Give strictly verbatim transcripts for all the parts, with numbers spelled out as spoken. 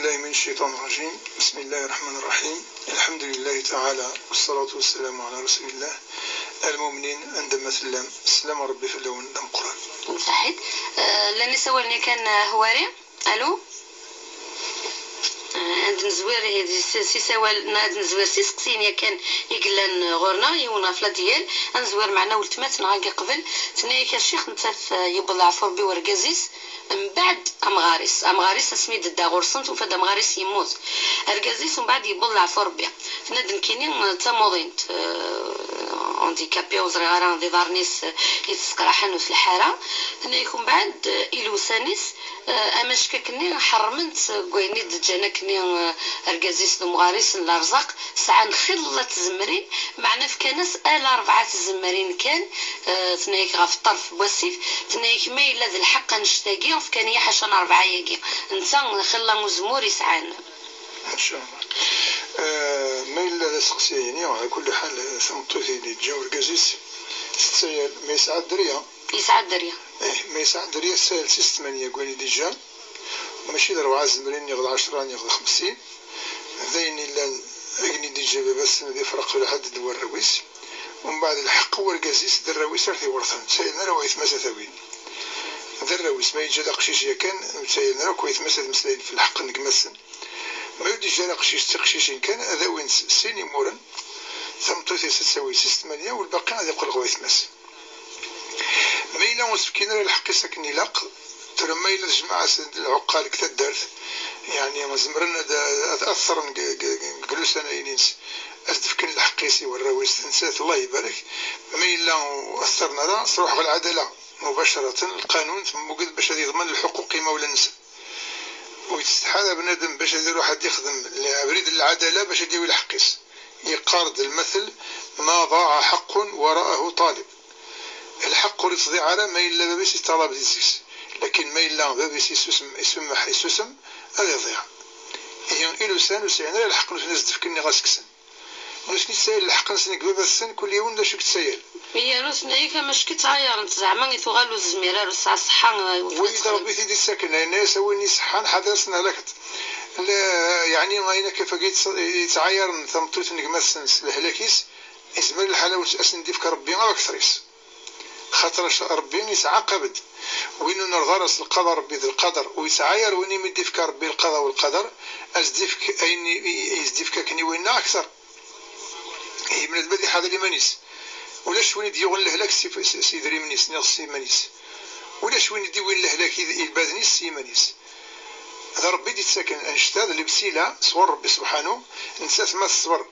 بالله من الشيطان الرجيم. بسم الله الرحمن الرحيم. الحمد لله تعالى والصلاة والسلام على رسول الله. المؤمنين عندما تلام السلام ربي في اللون دم قرآن. Saḥit. Eh, llan isawalen yakan, eh, Hwari. Alo? Eh, ad nezwir, eh, s, s isawal, na ad nezwir s iseqsiyen yakan i yellan, eh, ɣur-neɣ, yiwen ɣef ladiyal, ad nezwir meɛna weltma-tneɣ agi qbel, tenna-yak a ccix, nettat, eh, yewweḍ leɛfu Rebbi urgaz-is, mbeɛd amɣar-is. Amɣar-is asmi d-tedda ɣur-sen, tufa-d amɣar-is yemmut. Argaz-is mbeɛd yewweḍ leɛfu Rebbi. Tenna-d nekkini, eh, d tamuḍint, eh, handicapée, ur ẓriɣ ara d iḍarren-is, eh, i tesseqraḥen ur telḥa ara. Tenna-yak mbeɛd, eh, ilewsan-is, eh, amack akkenni ḥerrmen-t deg wayen i d-ǧǧan akkenni, eh, argaz-is d umɣar-is n Larzaq, sɛan xilla n tzemrin, meɛna fkan-as ala rebɛa tzemrin kan, eh, tenna-yak ɣef ṭṭerf n wasif, tenna-yak ma yella d lḥeqq annect-agi, fkan-iyi ḥaca n rebɛa-yagi. Netta xilla uzemmur i sɛan. Inchallah. Eh, ma yella d aseqsi-yini, ɛla kulli ḥal, eh, tameṭṭut i d-yeǧǧa urgaz-is, tettayal, ma yesɛa dderya? Yesɛa dderya. Eh, ma yesɛa dderya, tettayal si tmanya deg wayen i d-yeǧǧa, mačči d rebɛa zemrin, niɣ d ɛecra, niɣ d xemsin. D ayen illan, ayen i d-yeǧǧa baba-tsen d ifraq lḥedd d warraw-is. Umbeɛd lḥeqq n urgaz-is d arraw-is ar t-iwerten, ur ttayalen ara waytma-s ad t-awin. D arraw-is, ma yeǧǧa-d aqcic yakan, ur ttayalen ara akk waytma-s ad mmeslayen f lḥeqq n gma-tsen. Ma ur d-yeǧǧa ara aqcic d tiqcicin kan, ad awin s sin imuren, tameṭṭut-is ad tawi s tmanya, u lbaqi ad iqqel ɣer waytma-s. Ma yella ur s-fkin ara lḥeqq-is akken ilaq, tura ma yella d jmaɛa-s d lɛuqqal deg taddart, yeɛni zemren ad, ad athren deg, deg, deg lusanayen-ines, ad s-d-fken lḥeqq-is i warraw-is, d nettat, Allah ibarek. Ma yella ur athren ara, truḥ ɣer lɛadala mubacratan, lqanun temmuged bac ad yeḍmen lḥuquq imawlan-nsen. Ur yettsetḥa ara bnadem bac ad iruḥ ad ixdem abrid n lɛadala bac ad yawi lḥeqq-is. Yeqqar-d lmatel: ما ضاع حق وراءه طالب. Lḥeqq ur yettḍiɛ ara ma yella baba-s yeṭṭalab di seg-s, lakin ma yella baba-s yessusem, isemmeḥ, yessusem, ad iḍiɛ. Ihi, ilusan ur sɛin ara lḥeqq nutni ad s-d-fken niɣ ad s-kksen. Nutni ttayal lḥeqq-nsen deg baba-tsen, kul yiwen d acu i yettayal. Ihi, nutni-k amack i ttɛayaren-t, zeɛma i tuɣal ur tezmir ara, ur tesɛa ṣṣeḥḥa, eh, wid Rebbi t-id-ittaken, yenna-yas: a win iṣeḥḥan, ḥader ad s-nehleket. La, yeɛni, ayen akka fagi yett-, yettɛayaren tameṭṭut n gma-tsen s lehlak-is, yezmer lḥal ad s-, ad sen-d-ifk Rebbi akter-is. Xaṭer Rebbi yettɛaqab-d win ur nerḍa ara s lqaḍa n Rebbi d lqader, u yettɛayar win i mi d-ifka Rebbi lqaḍa u lqader, ad s-d-ifk ayen i, i, i s-d-ifka akken i winna akter. Ihi bnadem ad iḥader iman-is. Ulac win i d-yuɣen lehlak s, s, s idrimen-is, niɣ s yiman-is. Ulac win i d-iwin lehlak i, i lbaden-is s yiman-is. D Rebbi i d-ittaken annect-a, d lebsila sɣur Rebbi subḥanu, nettat ma teṣber,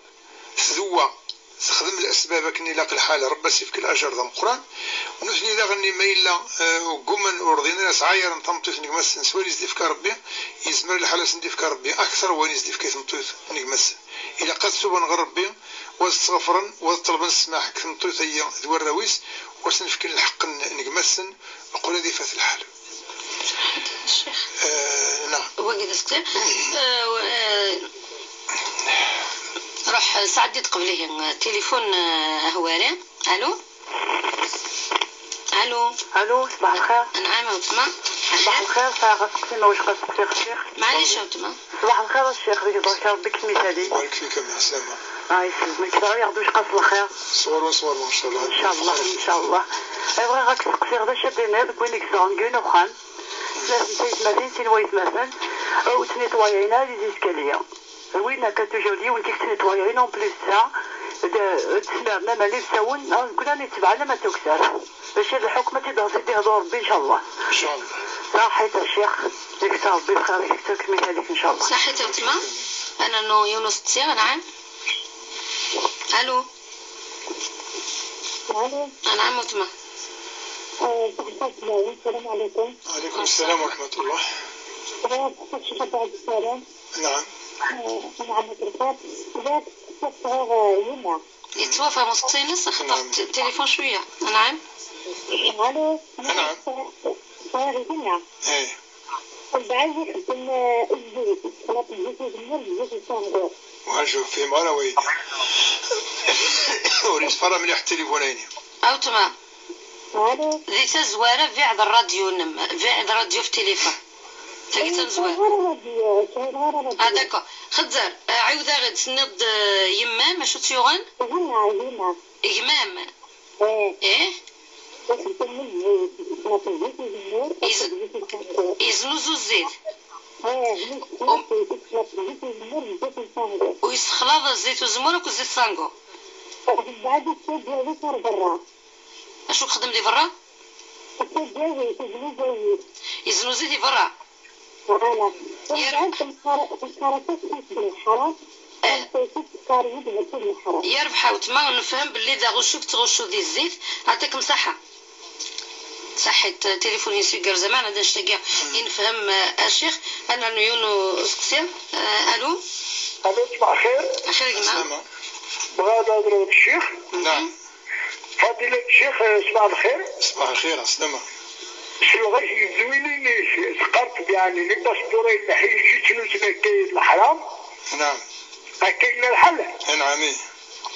tdewwa, texdem lasbab akken ilaq lḥal, Rebbi ad s-ifk lajer d ameqqran. Nutni daɣen ma yella, eh, gguman ur rḍin ara, sɛayaren tameṭṭut n gma-tsen s wayen i s-d-ifka Rebbi, yezmer lḥal ad sen-d-ifk Rebbi akter n wayen i s-d-ifka i tmeṭṭut n gma-tsen. Ilaq ad tuben ɣer Rebbi, u ad s-ttɣefren, u ad ṭelben ssmaḥ deg tmeṭṭut-agi d warraw-is, u ad sen-fken lḥeqq n, n gma-tsen, uqbel ad ifat lḥal. Ccix. Eh, naam. Wagi d aseqsi. Eh, eh, ruḥ, eh, sɛeddi-d qbel-ihi, eh, tilifun, eh, ahwari. Alo? Alo? Alo, ṣbaḥ lxir. Anɛam a weltma. Ṣbaḥ lxir, sɛiɣ aseqsi, ma wicqa ad seqsiɣ ccix? Maɛlic a weltma. Ṣbaḥ lxir a ccix, deg berka Rebbi kem-itali. Barak fik, a mmi, ɛeslama. Ah, yesselmek, sɛiɣ d wicqa s lxir. Ṣṣwar wa ṣṣwar, ma ca Allah. Ncallah, ncallah. Ay, bɣiɣ ad k-seqsiɣ d acu ad d-tiniḍ deg win i yesɛun deg yiwen uxxam. Snat n taytmatin, sin waytmaten, ur ttnitwayayen ara les escaliers. Win akka toujours d yiwen i yettnitwayayen, en plus d ta, d, d tesmirem aman ilsawen, ah, deg win ara itebɛen ama d tuksar. Mačči d lḥukm ad tt-id-, ad tt-id-ihdu Rebbi, ncallah. Ncallah. Saḥit a ccix, yekter Rebbi lxir, yekter kem-italik, ncallah. Saḥit a weltma. Ad nernu yiwen useqsi, anɛam. Alo? Alo. Anɛam a weltma. Eh, ṣaḥit a weltma, السلام عليكم. وعليكم السلام ورحمة الله. Bɣiɣ ad d-sqsiɣ Ccix Ɛebd Ssalam. نعم. Eh, anɛam a weltma. Bɣiɣ ad d-sqsiɣ sɣur, eh, yemma. Yettwafham useqsi-ines, axaṭer نعم. T-, tilifun cwiya. Anɛam. Alo. نعم. Sɣur yemma. Eh. Mbeɛd ixeddem, eh, zzit, xlaṭ zzit uzemmur, zzit n usendur. Ur fhimeɣ ara waydi. Ur yeṭṭef ara mliḥ tilifun-ayni. A weltma. Alo. Di tazwara, biɛed rradyu-nnem, biɛed rradyu f tilifun. Tagi d tamezwarut. Ah, d'accord. Xezzer, eh, ɛiwed-aɣ-d, tenniḍ-d, eh, yemma-m, acu tt-yuɣen? Gma, gma. Gma-m? Eh. Eh? Ixeddem zzit, ixleḍ zzit uzemmur, Iz-, ixleḍ zzit iṣangu. Iznuzu zzit. Eh, ixleḍ zzit iṣangu, zzit iṣangu. U yessexlaḍ zzit uzemmur akked zzit iṣangu. Mbeɛd yettaǧǧa-t ar berra. Acu yexdem di berra? Yettaǧǧa-t, yeznuzu-t. Yeznuzu-t di berra? Voilà. Yar- Mbeɛd temqar-, temqar-as akk d lḥaram, eh, temqar-as akk d lḥaram. Yerbeḥ a weltma, nefhem belli d aɣuccu i yettɣuccu di zzit. Ɛṭikem ṣaḥḥa. Ṣaḥḥit, tilifun-is yeggar zaman, ad annect-agi i nefhem, eh, a ccix. Ad nernu yiwen useqsi. Eh, alo? Alo, ṣbaḥ lxir. Axir gma. Ɛeslama. Bɣiɣ ad hedreɣ d ccix. Naɛam. Fadilat ccix, eh, ṣbaḥ lxir. Ṣbaḥ lxir, ɛeslama. S lɣaci d win-inek, teqqareḍ-d, yeɛni, les passeports n lḥiǧ, ttnuzun akka d leḥram. Naɛam. Akka yella lḥal? Anɛam, ih.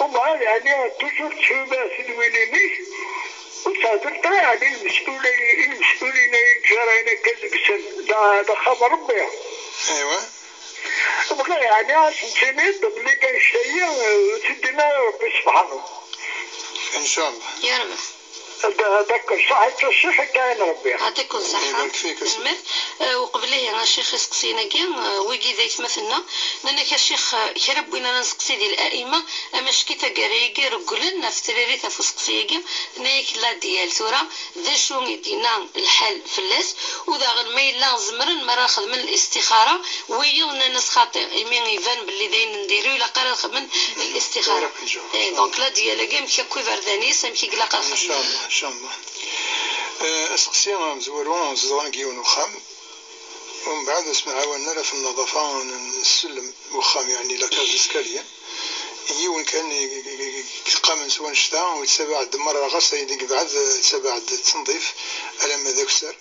Umbeɛd, yeɛni, toujours tsuba s lwil-inek, ur tehdireḍ ara, yeɛni, lmes'ula-, lmes'ulin-a yettjarayen akka deg-sen, d, d axxam n Rebbi. Aywa. Bɣiɣ, yeɛni, ad sen-tiniḍ belli kan ccay-a, eh, ur tt-id-yenna ara Rebbi subḥanahu. Incallah. Yerbeḥ. D-, d'accord, ṣaḥit a ccix, akka i n Rebbi. Ɛṭikum ṣaḥḥa. Ibarek fik, a Sidi. Tanemmirt. Eh, uqbel ihi, a ccix, iseqsiyen-agi, eh, wigi d aytmaten-nneɣ. Nnan-ak a ccix, eh, kra n win ara nseqsi di la'ima, amack i taggara-agi regglen ɣef tririt ɣef useqsi-agi, tenna-yak la diyal tura, d acu i d-yenna lḥal fell-as, u daɣen ma yella zemren mi ara xedmen listixara, wiyiḍ nnan-as xaṭi, imi iban belli d ayen n diri ur ilaq ara ad xedmen listixara. Eh, donc la diyal-agi amek akk iberdan-is, amek i ilaq ad xedmen? Incallah, incallah. Eh, aseqsi amezwaru, zedɣen deg yiwen uxxam, umbeɛd ur ttemɛawanen ara ɣef nnaḍafa n ssellem n uxxam, yeɛni la cage d'escalier. Yiwen kan i, i, i, i, yeqqamen s wannect-a, u yettabaɛ-d merra, ɣas ayen i yebɛed, yettabaɛ-d d tenḍif, alamma d akessar.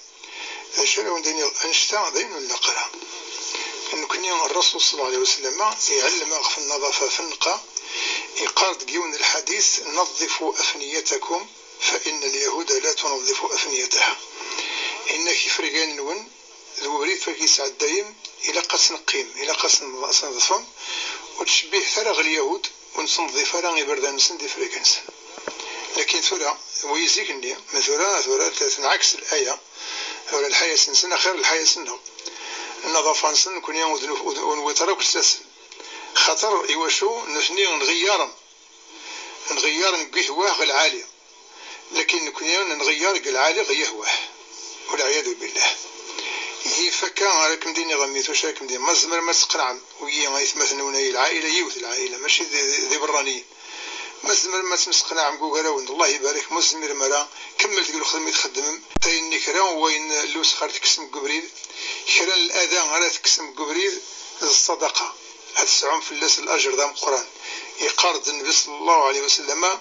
D acu ara wen-d-iniɣ, annect-a d ayen ur nlaq ara. Nekkni, Rrasul ṣalla Llahu ɛalayhi wa sallam iɛellem-aɣ ɣef nnaḍafa, ɣef nnqa, yeqqar-d deg yiwen n lḥadit: "نظفوا أفنيتكم فإن اليهود لا تنظف أفنيتها." Inna-k ifergan-nwen d ubrid ɣef i tesɛeddayem, ilaq ad tneqqim, ilaq ad tneḍ-, ad tneḍfem, ur ttcebbihet ara ɣer Lyahud, ur nettneḍḍif ara iberdan-nsen d ifriga-nsen. Lakin tura, wi zik-nni, ma tura, tura tenɛeks laya, tura lḥayas-nsen axir lḥayas-nneɣ. Nnaḍafa-nsen, nekkni ur d-nuf-, ur d-, ur nwiṭ ara akk lsas-nsen. Xaṭer iwacu? Nutni nɣeyyaren. Nɣeyyar deg ihwah ɣer lɛali, lakin nekkni nɣeyyar deg lɛali ɣer yihwah. Walɛiyadu billah. Ihi fakka ara kem-d-iniɣ a mmi, tuc ara kem-d-iniɣ, ma tzemrem ad tqenɛem, wiyi aytmaten-nwen, ay lɛaila, yiwet lɛaila, mačči d, d, d iberraniyen. Ma tzemrem ad temseqnaɛem deg ugaraw-nwen, Allah ibarek, ma ur tezmirem ara, kemmlet deg lexdem i txeddmem. Ayen n kra n wayen lewsex ara tekksem deg ubrid, kra n lada ara tekksem deg ubrid, d ṣṣadaqa. Ad tesɛum fell-as lajer d ameqqran. Yeqqar-d Nnbi ṣalla Llahu ɛalayhi wa sallam, ah,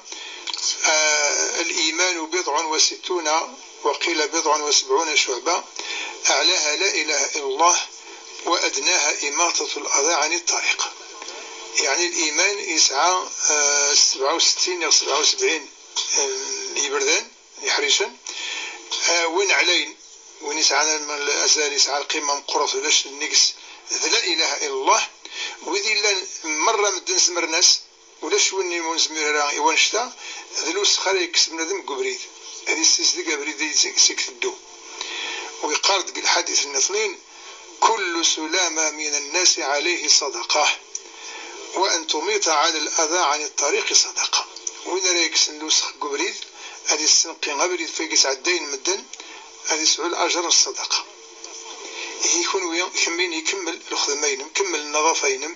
"الإيمان بضع وستون، وقيل بضع وسبعون شعبة، أعلاها لا إله إلا الله، وأدناها إماطة الأذى عن الطريق." Yeɛni liman yesɛa, ah, sebɛa u settin neɣ sebɛa u sebɛin, ah, n yiberdan. Iḥricen, ah, win ɛlayen, win yesɛan azal, yesɛa lqima meqqret, ulac nnig-s, d la ilaha illallah. Wid yellan merra medden zemren-as, ulac win ur nezmir ara i wannect-a, d lewsex ara yekkes bnadem deg ubrid, ad yessizdeg abrid i seg, seg teddu. U yeqqar deg lḥadit nniḍen: "كل سلامة من الناس عليه صدقة، وأن تميط عن الأذى عن الطريق صدقة." Win ara yekksen lewsex deg ubrid, ad yessenqi abrid f wayeg sɛeddayen medden, ad yesɛu lajer n ṣṣadaqa. Ihi kunwi, kemmini, kemmel lxedma-inem, kemmel nnaḍafa-inem,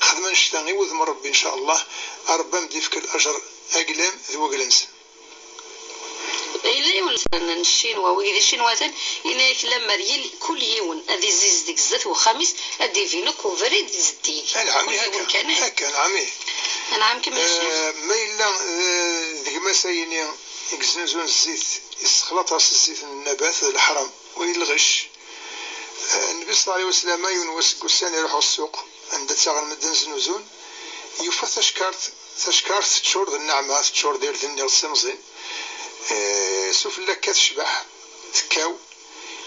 xdem annect-a i wudem n Ṛebbi, ncallah, Ṛebbi a m-d-yefk lajer aglam d wagla-nsen. Yella yiwen n Ccinwa, wigi d Icinwaten, yenna-yak lemmer yil kul yiwen ad izizdig zdat wexxam-is, ad d-ibin akk ubrid zeddig. Anɛam, kul yiwen akka, kan, eh? Akka, anɛam, ih. Anɛam, kemmel, eh, ccix. Ma yella, eh, d gma-s ayini i yeznuzun zzit, yessexlaṭ-as zzit n nnabat, d leḥram, u d lɣecc. Eh, Nnbi ṣalla Llahu ɛalayhi wa sallam, yiwen wass deg ussan, iruḥ ɣer ssuq, anda ttaɣen medden znuzun, yufa tackart, tackart teččur d nneɛma, teččur d irden, d timẓin. Eh, sufella akka tecbeḥ, tekkaw.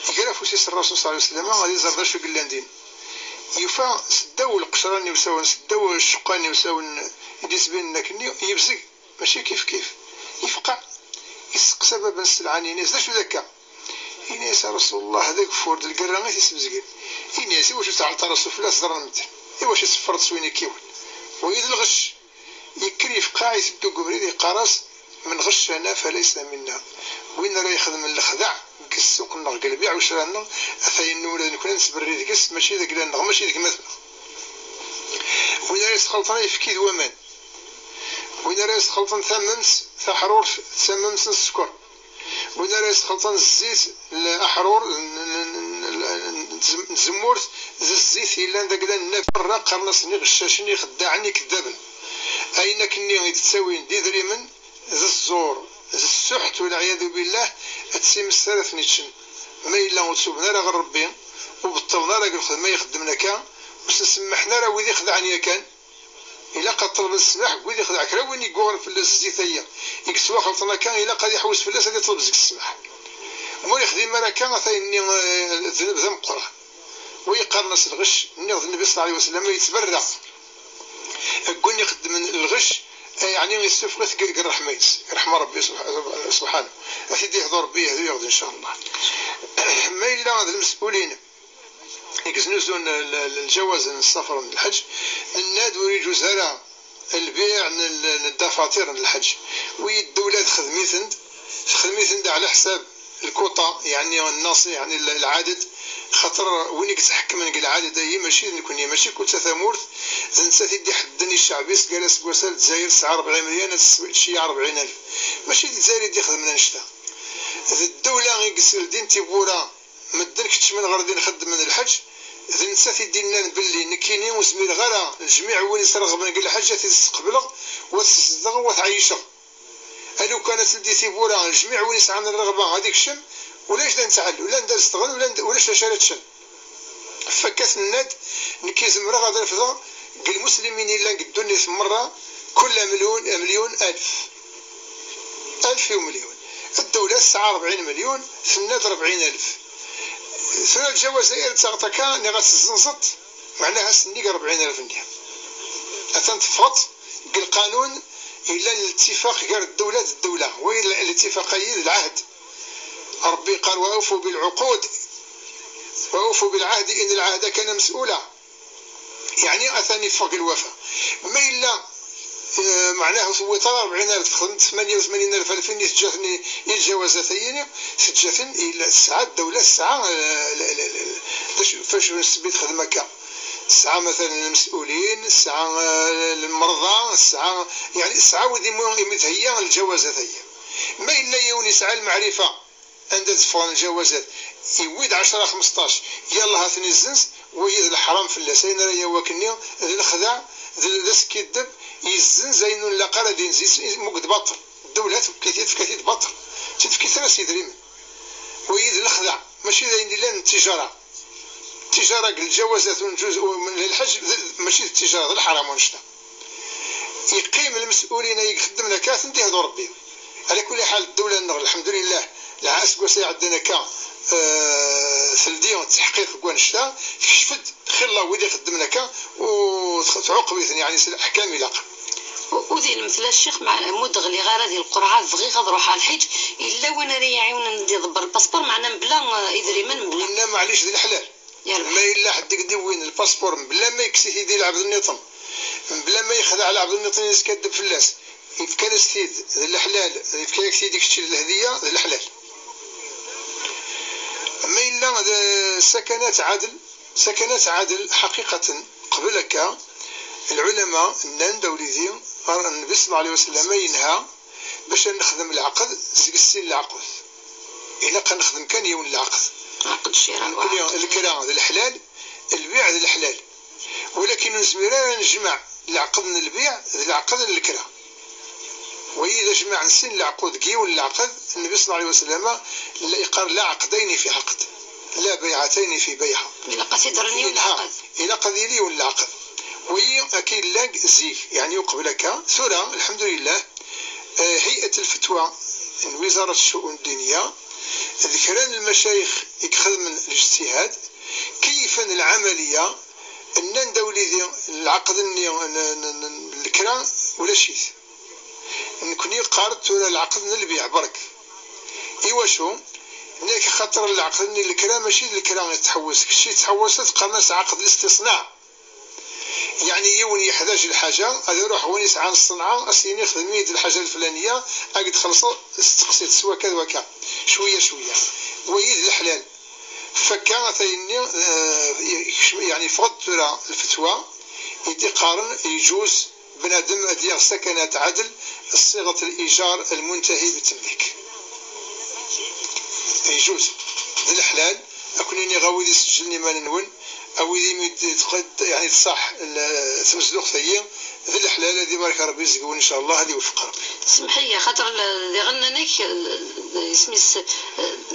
Iger afus-is Rasul صلى الله عليه وسلم, ad iẓer d acu yellan din. Yufa seddaw lqecra n iwsawen, seddaw cceqqa n iwsawen i d-yettbinen akkenni, yebzeg, mačči kif kif. Yefqeɛ, yesteqsa baba-s Selɛan, yenna-yas: "D acu d akka?" Yenna-yas: "A Rasul Allah, d ageffur d lgerra i t-isbezgen." Yenna-yas: "Iwacu teɛleḍ a Rasul fell-as ẓran medden? Iwacu teffreḍ s win ikkiwen?" Wayi d lɣecc. Yekker yefqeɛ, iteddu deg ubrid, yeqqar-as: "من غشنا فليس منا." Win ara ixedmen lexdeɛ deg ssuq-nneɣ, deg lbiɛ ucra-nneɣ, ata-yen ula d nekkni ad nettberri deg-s, mačči d agla-nneɣ, mačči d gma-tneɣ. Win ara yesxelṭen ayefki d waman, win ara yesxelṭen tamemt taḥrurt d tamemt n sskeṛ, win ara yesxelṭen zzit n aḥrur n, n, n, n, n tzem-, n tzemmurt d zzit yellan d agla n nnabi, merra qqaren-asen iɣeccacen, ixeddaɛen, ikeddaben. Ayen akkenni i d-ttawin d idrimen, d zzur, d ssuḥt, walɛiyadu billah, d times ara ten-iččen. Ma yella ur tuben ara ɣer Rebbi, ur beṭṭlen ara deg lxedma i xeddmen akka, ur sen-semmḥen ara wid ixedɛen yakan, ilaq ad ṭelben ssmaḥ deg wid ixdeɛ kra win yegguɣen fell-as zzit-ayi i yettwaxelṭen akka, ilaq ad iḥewwes fell-as, ad iṭleb seg-s ssmaḥ. Ma ur ixdim ara akka, ata-yenni, eh, ddnub d ameqqran. Wa yeqqaren-as lɣecc, nniɣ d Nnbi صلى الله عليه وسلم yettberra deg win ixeddmen lɣecc, eh, yeɛni yessufeɣ-it deg, deg ṛṛeḥma-ines. Iṛḥem Ṛebbi subḥ-, subḥanahu. Ad t-id-yehdu Ṛebbi, yehdu-yaɣ-d, in ca Allah. Ma yella d lmes'ulin i yeznuzun l-, l-, lǧawaz n ssafar n lḥeǧ, nenna-d ur iǧuz ara lbiɛ n l-, n ddafaṭir n lḥeǧ. Wi ddewla texdem-iten-d, texdem-iten-d ɛla ḥsab lkuṭa, yeɛni nnasi, yeɛni l-, lɛaded, xaṭer win i yettḥekmen deg lɛaded-ayi mačči d nekni, mačči kul tamurt, d nettat i d-iḥedden i cceɛb-is, gar aseggas-a Lezzayer tesɛa rebɛin melyun, ad teswa-, tceyyeɛ rebɛin alef. Mačči d Lezzayer i d-ixedmen annect-a. D ddewla i yesseldin tiwwura, medden keččmen ɣer din xeddmen lḥeǧ, d nettat i d-innan belli nekkini ur zmireɣ ara, lejmiɛ win yesreɣben deg lḥeǧ ad t-id-sqebleɣ, wa t-sezdeɣ, wa t-ɛeyceɣ. A lukan ad teldi tiwwura, lejmiɛ win yesɛan rreɣba ad ikcem, ulac d nettɛell, ula anda zedɣen, ula anda, ulac d acu ara ččen. Fakkat nenna-d, nekki zemreɣ ad refdeɣ deg lmuslimin yellan deg ddunit merra, kul amelyun, amelyun alef. Alef i umelyun. Ddewla tesɛa rebɛin melyun, tenna-d rebɛin alef. Tura lǧawaz-ayi ad taɣeḍ akka, neɣ ad tezzenzeḍ, meɛnaha sennig rebɛin alef-nni. Atan teffɣeḍ deg lqanun yellan lettifaq gar ddewla d ddewla, wa yella lettifaq-ayi d lɛahd. Ṛebbi yeqqar: "وأوفوا بالعقود، وأوفوا بالعهد إن العهد كان مسؤولا." Yeɛni atan yeffeɣ deg lwafa. Ma yella, eh, meɛnaha ur tewwiḍ ara rebɛin alef, txedmeḍ tmanya u tmanyin alef, alfin i teǧǧa-ten i, i lǧawazat-ayini, teǧǧa-ten, yella tesɛa ddewla, tesɛa, eh, l-, l-, l-, d acu, facu nesbi texdem akka? Tesɛa, matalan, lmes'ulin, tesɛa, eh, lmerḍa, tesɛa, yeɛni tesɛa wid imi, imi theyya lǧawazat-ayi. Ma yella yiwen yesɛa lmeɛrifa, anda d-ffɣen lǧawazat, yewwi-d ɛecra, xmesṭac, yallah ad ten-izzenz, wagi d leḥram fell-as. Ayen ara yawi akkenni d lexdeɛ, d, d askiddeb, yezzenz ayen ur nlaq ara ad inzi, muged baṭel. Ddewla tefka-t-id, tefka-t-id baṭel. Ur tt-id-tefki ara s yedrimen. Wagi d lexdeɛ, mačči d ayen yellan d tijara. Tijara deg lǧawazat unǧuz, u-, n lḥeǧ, d, mačči d tijara, d leḥram wannect-a. Yeqqim lmes'ulin ay ixeddmen akka, ad ten-d-ihdu Rebbi. Ɛla kulli ḥal, ddewla-nneɣ, lḥemdulillah, lɛa aseggas iɛeddan akka, eh, teldi ttaḥqiq deg wannect-a, tekcef-d, xilla wid ixeddmen akka, u tx-, tɛuqeb-iten, yeɛni s leḥkam ilaq. U-, ur d ilmetel a Ccix, ma-, ma ur d-ɣliɣ ara di lqerɛa, bɣiɣ ad ruḥeɣ lḥiǧ, yella win ara yi-iɛiwnen ad d-iḍebber lpaspur, meɛna mebla, eh, idrimen, mebla. Winna, maɛlic, d leḥlal. Yerbeḥ. Ma yella ḥedd i k-d-iwwin lpaspur mebla ma yekkes-it-id i lɛebd nniḍen, mebla ma yexdeɛ lɛebd nniḍen yeskaddeb fell-as, yefka-as-t-id, d leḥlal, yefka-yak-t-id i kečč d lehdiya, d leḥlal. Ma yella d sakanat ɛadel, sakanat ɛadel, ḥaqiqaten, qbel akka, lɛulama nnan-d, a wlidi, Nnbi صلى الله عليه وسلم yenha bac ad nexdem leɛqed seg sin leɛqud. Ilaq ad nexdem kan yiwen leɛqed. Ɛqed ccira. Nekkni, lekra d leḥlal, lbiɛ d leḥlal. Walakin ur nezmir ara ad nejmeɛ leɛqed n lbiɛ d leɛqed n lekra. Wagi d ajmaɛ n sin leɛqud deg yiwen leɛqed, Nnbi صلى الله عليه وسلم la yeqqar: "لا عقدين في عقد، لا بيعتين في بيعة." Ilaq ad t-id-rren yiwen leɛqed. Ilaq ad yili yiwen leɛqed. Wagi akka yella zik, yeɛni uqbel akka. Tura, lḥemdulillah, eh, هيئة الفتوى n وزارة الشؤون الدينية d kra n lmacayix i ixedmen lijtihad, keyyfen lɛamaliya, nnan-d a wlidi, lɛeqd-nni n, n, n, n lekra ulac-it. Nekni qqaren tura lɛeqd n lbiɛ berk. Iwacu? Nnan-ak axaṭer lɛeqd-nni n lekra mačči d lekra i tettḥewwis. Kečči tettḥewwiseḍ, qqaren-as ɛaqd listisnaɛ. Yeɛni yiwen yeḥdaǧ lḥaǧa, ad iruḥ win yesɛan ṣṣenɛa, ad s-yini xdem-iyi-d lḥaǧa leflaniya, ad k-d-xellṣeɣ, testeqsiḍ s wakka d wakka, cwiya cwiya. Wayi d leḥlal. Fakka ata yenni, eh, yekcem, yeɛni yeffeɣ-d tura lfetwa i d-iqqaren yejuz bnadem ad yaɣ sakanat ɛadel, ṣṣiɣet lijar lmuntahi bitemlik. Yejuz. D leḥlal. Ad ken-iniɣ a wid iseǧlen iman-nwen, a wid imi d-, d-, yeɛni tṣaḥ l-, tmezduɣt-agi, d leḥlal, ad ibarek Rebbi seg-wen, ncallah, ad iwefeq Rebbi. Semḥ-iyi, axaṭer l-, diɣen nnan-ak, eh, isem-is, eh,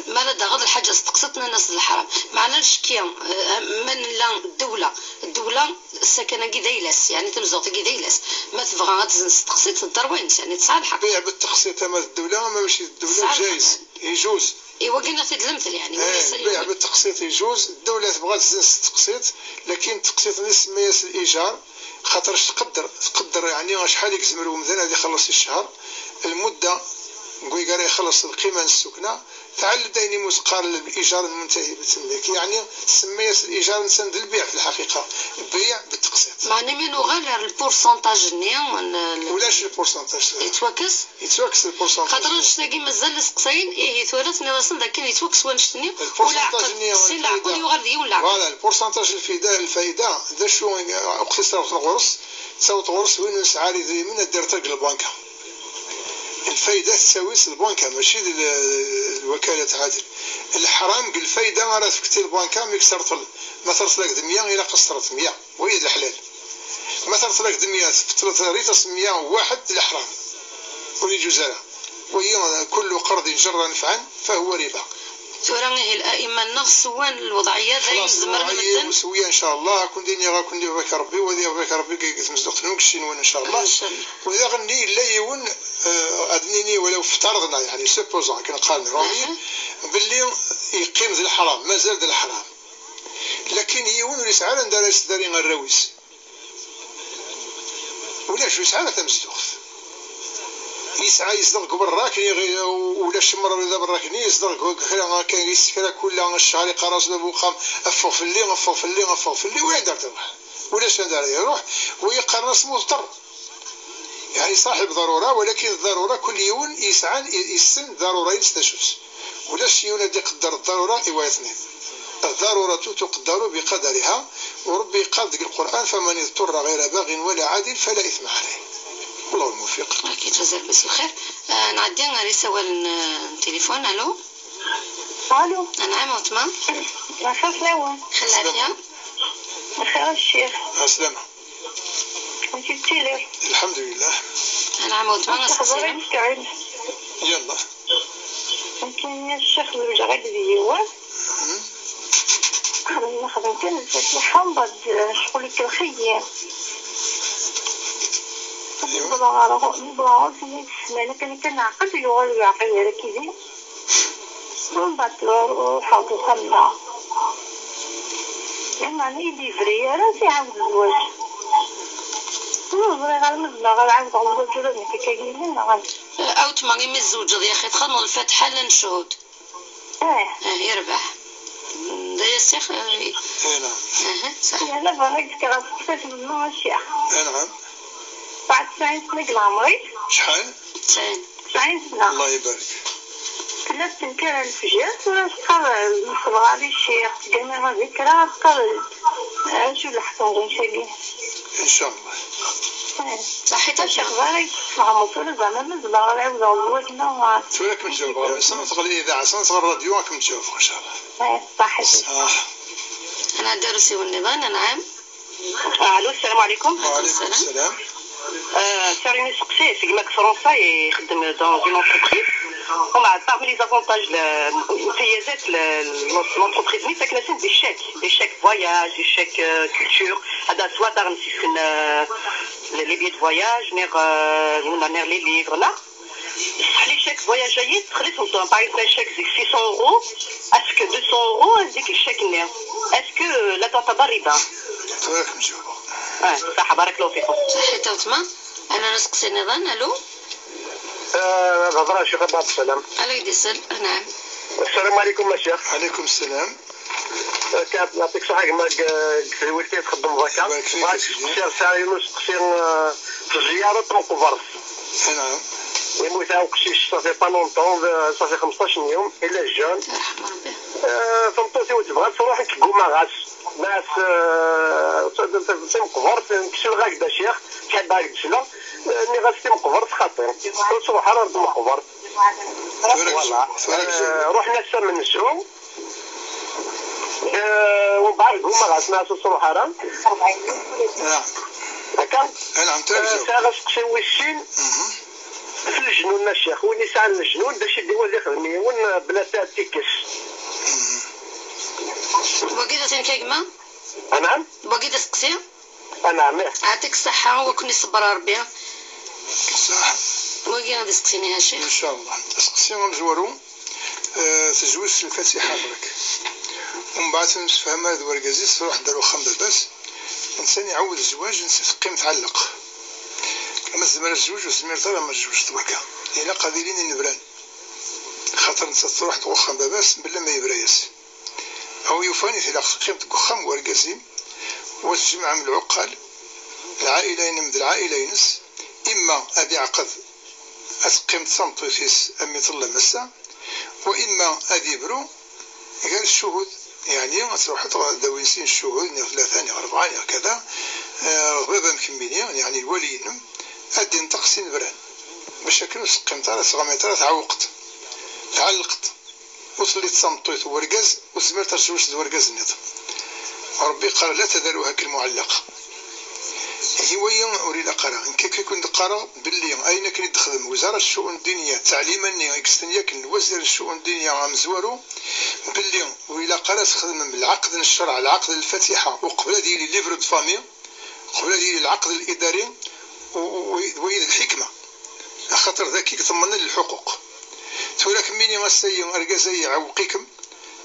mi ara d-taɣeḍ lḥaǧa testeqsiḍ, nnan-as d leḥram. Meɛna ncekki, eh, ma nella ddewla, ddewla, ssakan-agi d ayla-s, yeɛni tamezduɣt-agi d ayla-s. Ma tebɣa ad tezzenz testeqsiḍ, tedder wayen-s, yeɛni tesɛa lḥeqq. Bbiɛ bitteqsiḍ ama d ddewla, ama mačči d ddewla, tesɛa lḥeqq. Jayez, yejuz. Iwakken ad t-id-lemtel, yeɛni, eh, win yesɛan bbiɛ bitteqsiḍ yejuz, ddewla tebɣa ad tezzenz testeqsiḍ, lakin taqsiḍt-nni tsemma-yas lijar, xaṭer tqedder, tqedder, yeɛni acḥal i yezmer umdan ad ixelleṣ i ccher, lmudda n wigi ara ixelleṣ lqima n ssukna, tɛell-d ayen imu teqqar lijar lmuntahi bitemlik, yeɛni tsemma-yas lijar nsan d lbiɛ fi lḥaqiqa, bbiɛ bitteqsiḍt. Meɛna mi nuɣal ar lpursantaj-nni, n-, n-, ulac lpursantaj. Yettwakkes? Yettwakkes lpursantaj. Xaṭer annect-agi mazal la seqsayen, ihi tura tenniḍ-asen dakken yettwakkes wannect-nni, lpursantaj-nni, sin leɛqul yuɣal d yiwen leɛqul. Voilà, lpursantaj lfayda, lfayda, d acu, uqtis taweḍ ɣur-s, taweḍ ɣur-s win ur nesɛi ara idrimen ad d-irr tag lbanka. Lfayda tettawi-tt lbanka, mačči d l-, lwakala tɛadel. Leḥram deg lfayda ara tefkeḍ i lbanka mi k-terṭel. Ma terṭel-ak d mya, ilaq ad s-terreḍ mya. Wayi d leḥlal. Ma terṭel-ak d mya, tbeṭleḍ, terriḍ-as mya waḥed d leḥram. Ur yeǧuz ara. Wayi, kullu qerdin jarra nefɛan, fahuwa riba. Tura ihi, la'imma-nneɣ swan lweḍɛiyya d ayen xlaṣ, zemren lweḍɛiyya medden. Swiya, ncallah, ad ken-d-iniɣ, ad ken-ibarek Rebbi, wa ad ibarek Rebbi deg tmezduɣt-nwen, deg cci-nwen, ncallah. Ncallah. U daɣen-nni, yella yiwen, eh, ad nini, walaw ftarḍna, yeɛni, supposons, akken qqaren Iṛumyen, aha, belli yeqqim d leḥram, mazal d leḥram. Lakin yiwen ur yesɛi ara anda ara yesdari arraw-is. Ulac, ur yesɛi ara tamezduɣt. Yesɛa, yezdeɣ deg uberrak, ulac imṛaw d aberrak-nni, yezdeɣ deg kra, kan yis kra kula ccher, iqqar-as bab uxxam, ffeɣ fell-i, ffeɣ fell-i, ffeɣ fell-i, ur anda ara iruḥ. Ulac anda ara iruḥ, wa yeqqaren-as muḍṭer. Yeɛni ṣaḥib ḍarura, walakin ḍarura, kul yiwen yesɛan, yessen ḍarura-ines d acu-tt. Ulac yiwen ad iqedder ḍarura i wayeḍnin. الضرورة تقدر بقدرها، u Ṛebbi yeqqar deg Lqur'an: فمن اضطر غير باغ ولا عاد فلا إثم عليه. والله الموفق. Ok, tazarbes lxir. Ah, nɛeddi ar isawalen, ah, n tilifun. Alo? Alo. Anɛam, weltma. Lxir fell-awen. Lxir lɛafya. Lxir a ccix. Ɛeslama. Amek i tettiliḍ? Lḥemdulillah. Anɛam, weltma, aseqsi-inem. Yalla. Nekkini a ccix zewǧeɣ-d d yiwen. Mhm. Xedmen, xedmen kan lfatiḥa, mbeɛd, eh, ccɣel ikellex-iyi. Aywa. Nebḍa ɣer ɣur-, nebḍa ɣur-s, ini-as ssmana kan, kan neɛqed, yuɣal ur yeɛqil ara akid-i. Mbeɛd ruḥeɣ-d uxxam-nneɣ. Lameɛna ur d-yebri ara ad iɛawed zzwaǧ. Ur ẓriɣ ara ma zemreɣ ad ɛawdeɣ zzwaǧ ula d nekk akka yid-i neɣ amek. A weltma, imi tzewǧeḍ, yaxi txedmeḍ lfatiḥa, llan cchuhud. Eh. Eh, yerbeḥ. D aya ssix, eh, i- Eh, naɛam. Aha, ṣaḥ. Yerna bɣiɣ ad k-fkeɣ asteqsi, a Ccix. Eh, naɛam. Tesɛa tesɛin sna deg leɛmer-ik? Acḥal? Tesɛin. Tesɛin sna. Allah ibarek. Tella tettenkar ɣer lefjer, tura teqqar, eh, nesbeɣ a Ccix, tgami ɣer dikra, teqqar, eh, acu leḥkem d annect-agi? Incallah. Eh. Ṣaḥit a Ccix. Acu axbaṛ-ik? Tfehmeḍ tura zeɛma ma zemreɣ ad ɛiwdeɣ zzwaǧ neɣ? Tura ad kem-ǧawbeɣ, ass-a ma teɣli idaɛa, ass-a ma teɣli rradyu, ad kem-ǧawbeɣ, incallah. Eh, ṣaḥit. Ṣaḥ. Ad nɛeddi ar usiwel nniḍen, anɛam. Alo, السلام عليكم. وعليكم السلام. Ah, sɛiɣ yiwen usteqsi, seg ma deg Fransa ixeddem dans une entreprise. Umbeɛd, parmi les avantages, l-, imtiyazat, l-, l-, l'entreprise-nni, ttaken-asen des chèques, des chèques voyage, des chèques, euh, culture. Hada swa daɣen si, euh, les, les billets de voyage, neɣ, euh, neɣ les livres, neɣ. Sḥel i chèque voyage-ayi, texlit n ṭṭuṛ, par exemple, chèque zik six cents euros, est-ce que deux cents euros, zik chèque-nni, est-ce que, euh, la تعتبر riba? Tura ad kem-ǧawbeɣ. Ah, صح، بارك الله فيكم. Saḥit a weltma. Ana asteqsi nniḍen, alo? آه، الهضره شيخ ابو عبد السلام. Alo, yedisel, anɛam. السلام عليكم يا شيخ. عليكم السلام. كانت يعطيك الصحة كما ك- كتزويرتي تخدم ضكا. يبارك فيك بغيت يا سيدي. نسقسي الساعة يونس نسقسي آه، في الزيارة تنقبرت. نعم. يموت عاوق شي صافي با لونطون صافي خمسطاش يوم إلا جان. يرحم ربي. آه، فمطوتي وتبغى تروح نكقو مع غاس. ناس آه، تنقبرت نكسل غاك دا شيخ. تحب غاك تسلم. آه، ني غاس تنقبرت خاطر. تروح راه تنقبرت. تبارك Voilà. الله. تبارك الله. آه، رحنا سمنسو. آه، ومن بعد هما غاسنا سوسو حرام. نعم. هكا. نعم، تبارك الله. ساغا سقسي ويسين. في الجنون الشيخ، وين يسعى الجنون باش يديو هذا يخدم يون بلا تاع تيكس. Wagi d atenka gma? نعم. Wagi d asteqsi? نعم. Ɛṭik ṣṣeḥḥa, wa ken-iṣebber Ṛebbi. صح. Wagi ad isteqsini a Ccix. إن شاء الله. Asteqsi amezwaru, eh, tezwi s lfatiḥa berk. Umbeɛd temsefham ara d wergaz-is, truḥ-d ar uxxam baba-s. Netta iɛawed zzwaǧ, netta teqqim tɛelleq. Ma tezmer ad tezweǧ, ur tezmireḍ ara ma tezweǧ d waka. Ilaq ad ilin inebran. Xaṭer netta truḥ-d ɣer uxxam baba-s, bella ma yebra-yas. Awi yufan i tilaq teqqim deg uxxam n wergaz-im, wa tjemɛem lɛuqqal, lɛaila-inem d lɛaila-ines, imma ad iɛqed ad teqqim d tameṭṭut-is am iṭellem ass-a, wa imma ad ibru gar ccuhud, yeɛni ad truḥeḍ ad d-awin sin ccuhud, niɣ tlata, niɣ rebɛa, niɣ kada, eh, baba-m kemmini, yeɛni lwali-inem, ad d-inṭeq s inebran, bac akken ur teqqimeḍ ara, teɣmiḍ ara, tɛewqeḍ, tɛellqeḍ. Ur telliḍ d tameṭṭut n wergaz, ur tezmireḍ ad tezweǧ d wergaz nniḍen. Ṛebbi yeqqar: لا تذروها كالمعلقة. Ihi waya ur ilaq ara. Nekk akka i ken-d-qqareɣ belli ayen akken i d-texdem Wizara n Ccuun Ddinya, ttɛelima-nni i yesten yakan lwazir n Ccuun Ddinya amezwaru, belli ur ilaq ara ad txedmem lɛaqed n ccerɛ, lɛaqed n lfatiḥa, uqbel ad yili livre de famille, qbel ad yili lɛaqed lidari, u- u- d wayi d lḥikma. Axaṭer d akka i iḍemmen lḥuquq. Tura kemmini ass-ayi argaz-ayi iɛewweq-ikem,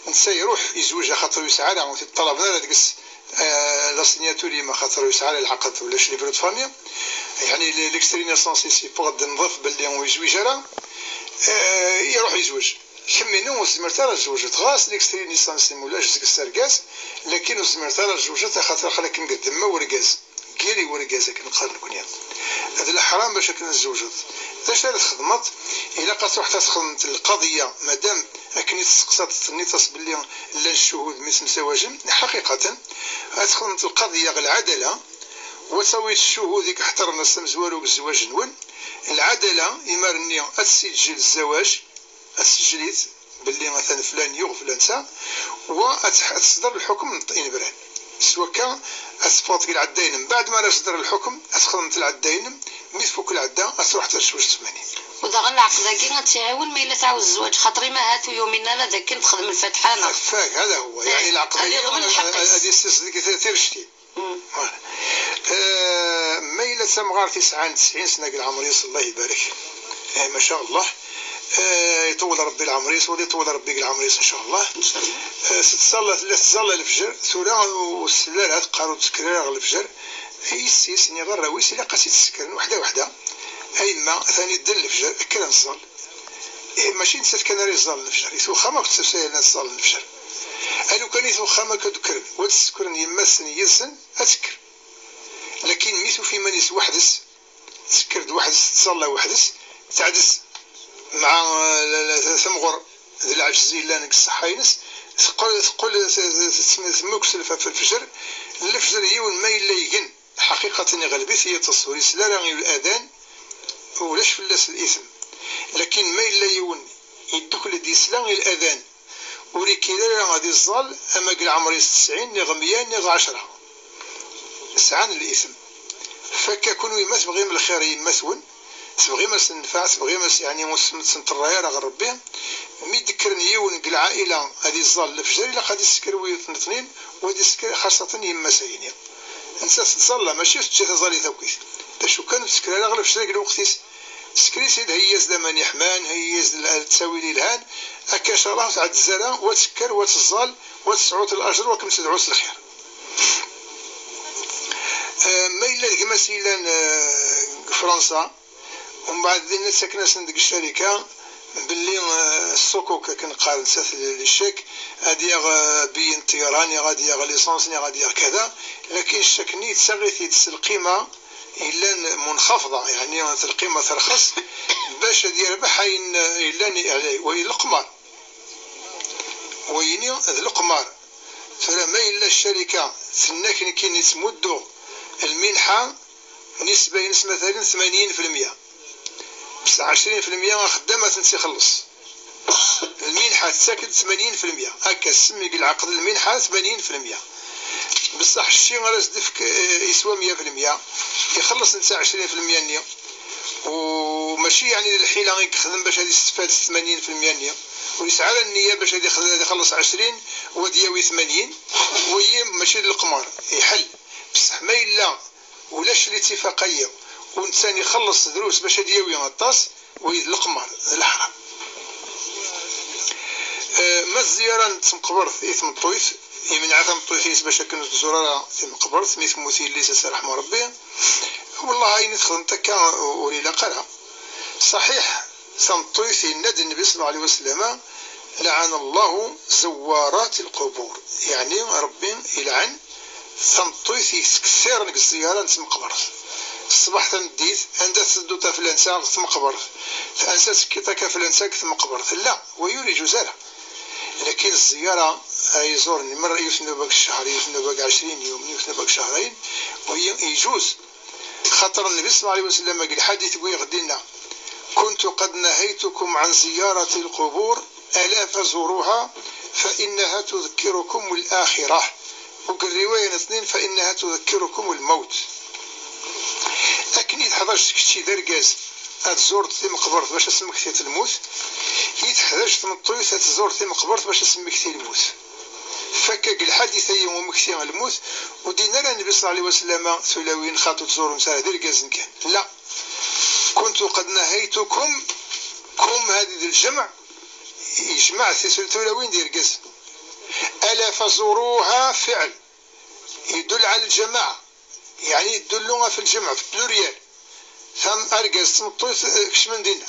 netta iruḥ izweǧ axaṭer ur yesɛi ara, ur t-id-ṭalaben ara deg-s, eh, la signature-im axaṭer ur yesɛi ara lɛaqed ulac livre de famille, yeɛni l- l'extrait de naissance-is yewweḍ-d nḍef belli ur yezwiǧ ara, eh, iruḥ izweǧ. Kemmini ur tezmireḍ ara ad tzewǧeḍ, ɣas l'extrait de naissance-im ulac deg-s argaz, lakin ur tezmireḍ ara ad tzewǧeḍ axaṭer aql-akem deg ddemma n urgaz. Giri urgaz akken qqaren nekni. D leḥram bac akken tzewǧeḍ. D acu ara txedmeḍ? Ilaq ad truḥeḍ ad txedmeḍ lqaḍiya, madam akken i testeqsaḍ tenniḍ-as belli llan ccuhud mi temzawajem, ḥaqiqaten, ad txedmeḍ lqaḍiya ɣer lɛadala, wa tawiḍ ccuhud i iḥeṭren ass amezwaru deg zzwaǧ-nwen, lɛadala imar-nni ad tessiǧǧel zzawaj, ad tessejli-t belli atan flan yuɣ flan ta, wa ad tḥ- ad tesder lḥukm n inebran. S wakka ad teffɣeḍ deg lɛedda-inem. Mbeɛd mi ara tesder lḥukm, ad txedmeḍ lɛedda-inem, mi tfuk lɛedda, ad truḥeḍ ad tezweǧ tmani. U daɣen lɛeqd-agi ad tt-iɛiwen ma yella tɛawed zzwaǧ, xaṭer ma ahat ur yumin ara d akken texdem lfatiḥa, neɣ? Afak, hada huwa. Eh, Yeɛni lɛeqd-agi ad iḍmen lḥeqq-is. Ad yessizdig tirect-in. Voilà. Eh, ma yella d tamɣart yesɛan tesɛin sna deg leɛmer-is, Allah ibarek. Eh, ma sha Allah. Eh, iṭewwel Rebbi leɛmer-is, wa ad iṭewwel Rebbi deg leɛmer-is, in sha Allah. Eh, s tẓalla, tella tẓalla lefjer, tura ur tsell ara, teqqar ur d-tekker ara ɣer lefjer. Yessi-s, niɣ arraw-is, ilaq ad tt-id-ssekren weḥda weḥda. A yemma, atan idden lefjer, kker ad nẓall. Ih, mačči nettat kan ara iẓẓallen lefjer, i twexxam akk d tafsayan ad ẓẓallen lefjer. A lukan i twexxam akk ad d-kkren, wa d-ssekren yemma-tsen yid-sen, ad tekker. Lakin mi tufa iman-is weḥd-s, tekker-d weḥd-s, tettẓalla weḥd-s, teɛdes, meɛa, eh, la- la- tamɣer d leɛǧez yellan deg ṣṣeḥḥa-ines, teqqel, teqqel t- t- t- temmukes lef- ɣef lefjer, lefjer yiwen ma yella igen, ḥaqiqaten iɣleb-it yiṭes, ur isell ara i ladan, ulac fell-as litem. Lakin ma yella yiwen yeddukel-d yesla i ladan, ur ikkir ara ad iẓẓal ama deg leɛmer-is tesɛin, niɣ meyya, niɣ ɛecra. Sɛan litem. Fakka kunwi ma tebɣim lxir i yemma-twen, tebɣim-as nnfeɛ, tebɣim-as, yeɛni, ur sen-, ur sen-terra ara ɣer Rebbi, mi d-kkren yiwen deg lɛaila ad iẓẓal lefjer, ilaq ad isker wiyeḍ n tnin, u ad isker xaṣaten yemma-s-ayni. Nettat tettẓalla, mačči teǧǧa taẓallit akkit. D acu kan, ur tesker ara ɣer lefjer deg lweqt-is. Ssker-itt-id, heyya-as-d aman yeḥman, heyya-as-d l-, ttawil yelhan, akka ncallah ur tɛeddez ara, wa tekker, wa teẓẓal, wa tesɛut lajer, wa kem-tedɛu s lxir. Eh, ma yella d gma-s yellan, eh, deg Fransa, umbeɛd dinna ttaken-asen deg ccarika belli, eh, ssukuk, akken qqaren, sat le chèque, ad yaɣ, eh, billet n ṭṭyara, niɣ ad yaɣ licence, niɣ ad yaɣ kada, lakin ccak-nni yettaɣ-it-id s lqima yellan munxafḍa, yeɛni lqima terxes, bac ad yerbeḥ ayen yellan, yeɛni, wayen leqmar. Wayini d leqmar. Tura ma yella ccarika tenna-k nekkini ttmudduɣ lminḥa, nisba-ines matalan tmanyin fi lmya, bes ɛecrin fi lmya axeddam ad tent-ixelleṣ. Lminḥa tettak-d tmanyin fi lmya. Akka, semmi deg lɛeqd lminḥa tmanyin fi lmya. Beṣṣeḥ cci ara s-d-tefk, eh, yeswa mya fi lmya, ixelleṣ netta ɛecrin fi lmya-nni. U mačči yeɛni d lḥila i yexdem bac ad yestefad s tmanyin fi lmya-nni. Ur yesɛi ara nniya bac ad ixed-, ad ixelleṣ ɛecrin u ad yawi tmanyin. Wayi mačči d leqmar, iḥell. Beṣṣeḥ ma yella ulac littifaq-ayi, u netta ixelleṣ drus bac ad yawi aṭas, wayi d leqmar, d leḥram. Eh, ma d zziyara n tmeqbert i tmeṭṭuyt, yemneɛ tameṭṭuyt-is bac akken ur tẓur ara timeqbert, mi temmut yelli-s, ad tt-yerḥem Rebbi, wellah ayen i texdemt akka ur ilaq ara. Ṣaḥiḥ, tameṭṭuyt, yenna-d Nnbi ṣella Llahu ɛalayhi wa sallam: "Laɛana Llahu zawwarat lqubur." Yeɛni, Rebbi ilɛen tameṭṭuyt yettkettiren deg zziyara n tmeqbert. Ṣṣbeḥ tameddit, anda tettedduḍ a flansa deg tmeqbert, ansa tekkiḍ akka a flansa deg tmeqbert. La, wayi ur iǧuz ara. Lakin zziyara ay iẓuren, mer yiwet n nnuba deg ccehr, yiwet n nnuba deg ɛecrin yum, yiwet n nnuba deg cehrayen, wayi iǧuz. Xaṭer Nnbi ṣella Llahu ɛalayhi wa sallam deg lḥadit wwi ɣ-d-inna: "كنت قد نهيتكم عن زيارة القبور، ألا فزوروها فإنها تذكركم الآخرة." U deg rriwaya n ttnin: "فإنها تذكركم الموت." Akken i teḥḍac kečči d argaz ad tzureḍ timeqbert bac ad temmektiḍ lmut, i teḥḍac tmeṭṭuyt ad tẓur timeqbert bac ad temmekti lmut. Fakk deg lḥadit-ayi umekti lmut, ur d-yenni ara Nnbi ṣella Llahu ɛalayhi wa sallam tulawin xaṭi ur ttẓurumt ara, d irgazen kan. La. "كنت قد نهيتكم", kum هذه للجمع، يجمع في ثل-، ثلاوين ديال الجزم. "ألا فزوروها" فعل يدل على الجماعة، يعني يدل في الجمع، في البلوريال. Tam-, argaz d tmeṭṭut, eh, kecmen dinna.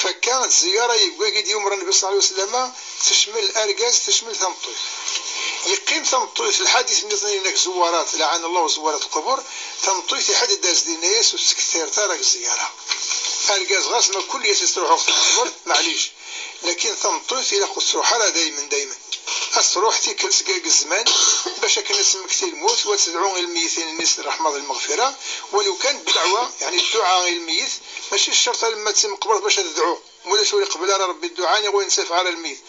Fakka d zziyara i wagi d-yumren Nnbi ṣella Llahu ɛalayhi wa sallam, tecmel argaz, tecmel tameṭṭut. Yeqqim tameṭṭut, lḥadit nniḍen inek زوارات، لعن الله زوارات القبور. Tameṭṭut iḥadd-as-d, yenna-yas ur tettkettret ara deg zziyara. Argaz ɣas ma kul ass i tettruḥu ɣer tmeqbert, maɛlic. Lakin tameṭṭut ilaq ur tettruḥ ara daymen, daymen. Ad truḥ tikkelt deg zzman bac akken ad temmekti lmut, wa tedɛu i lmeyyitin-nni s ṛṛeḥma d lmeɣfira, walaw kan ddeɛwa, yeɛni dduɛa i lmeyyit, mačči ccerṭ alamma d timeqbert bac ad tedɛu. Mulac ur iqbel ara Rebbi dduɛa-nni, ur yensafaɛ ara lmeyyit.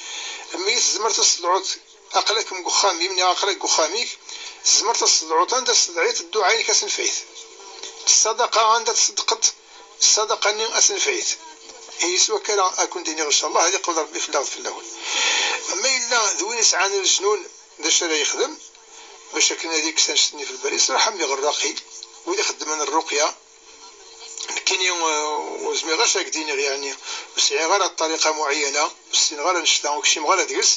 Lmeyyit tzemreḍ ad s-tedɛuḍ aql-ak deg uxxam-im, neɣ aql-ak deg uxxam-ik, tzemreḍ ad s-tedɛuḍ anda s-tedɛiḍ, dduɛa-inek ad tenfeɛ-it. Ṣṣadaqa, anda tṣeddqeḍ, ṣṣadaqa-nni ad tenfeɛ-it. Yeswa kan ara ad ken-d-iniɣ, ncallah, ad iqbel Rebbi fell-aɣ d fell-awen. Ma yella d win yesɛan lejnun, d acu ara yexdem? Bac akken ad ikkes annect-nni f lbal, iṣraḥ am iɣerraqi, wid ixeddmen rruqya. Nekkini, uh, ur zmireɣ ara ad k-d-iniɣ, yeɛni, ur sɛiɣ ara ṭṭariqa muɛeyyana, ur ssineɣ ara annect-a, ur kcimeɣ ara deg-s,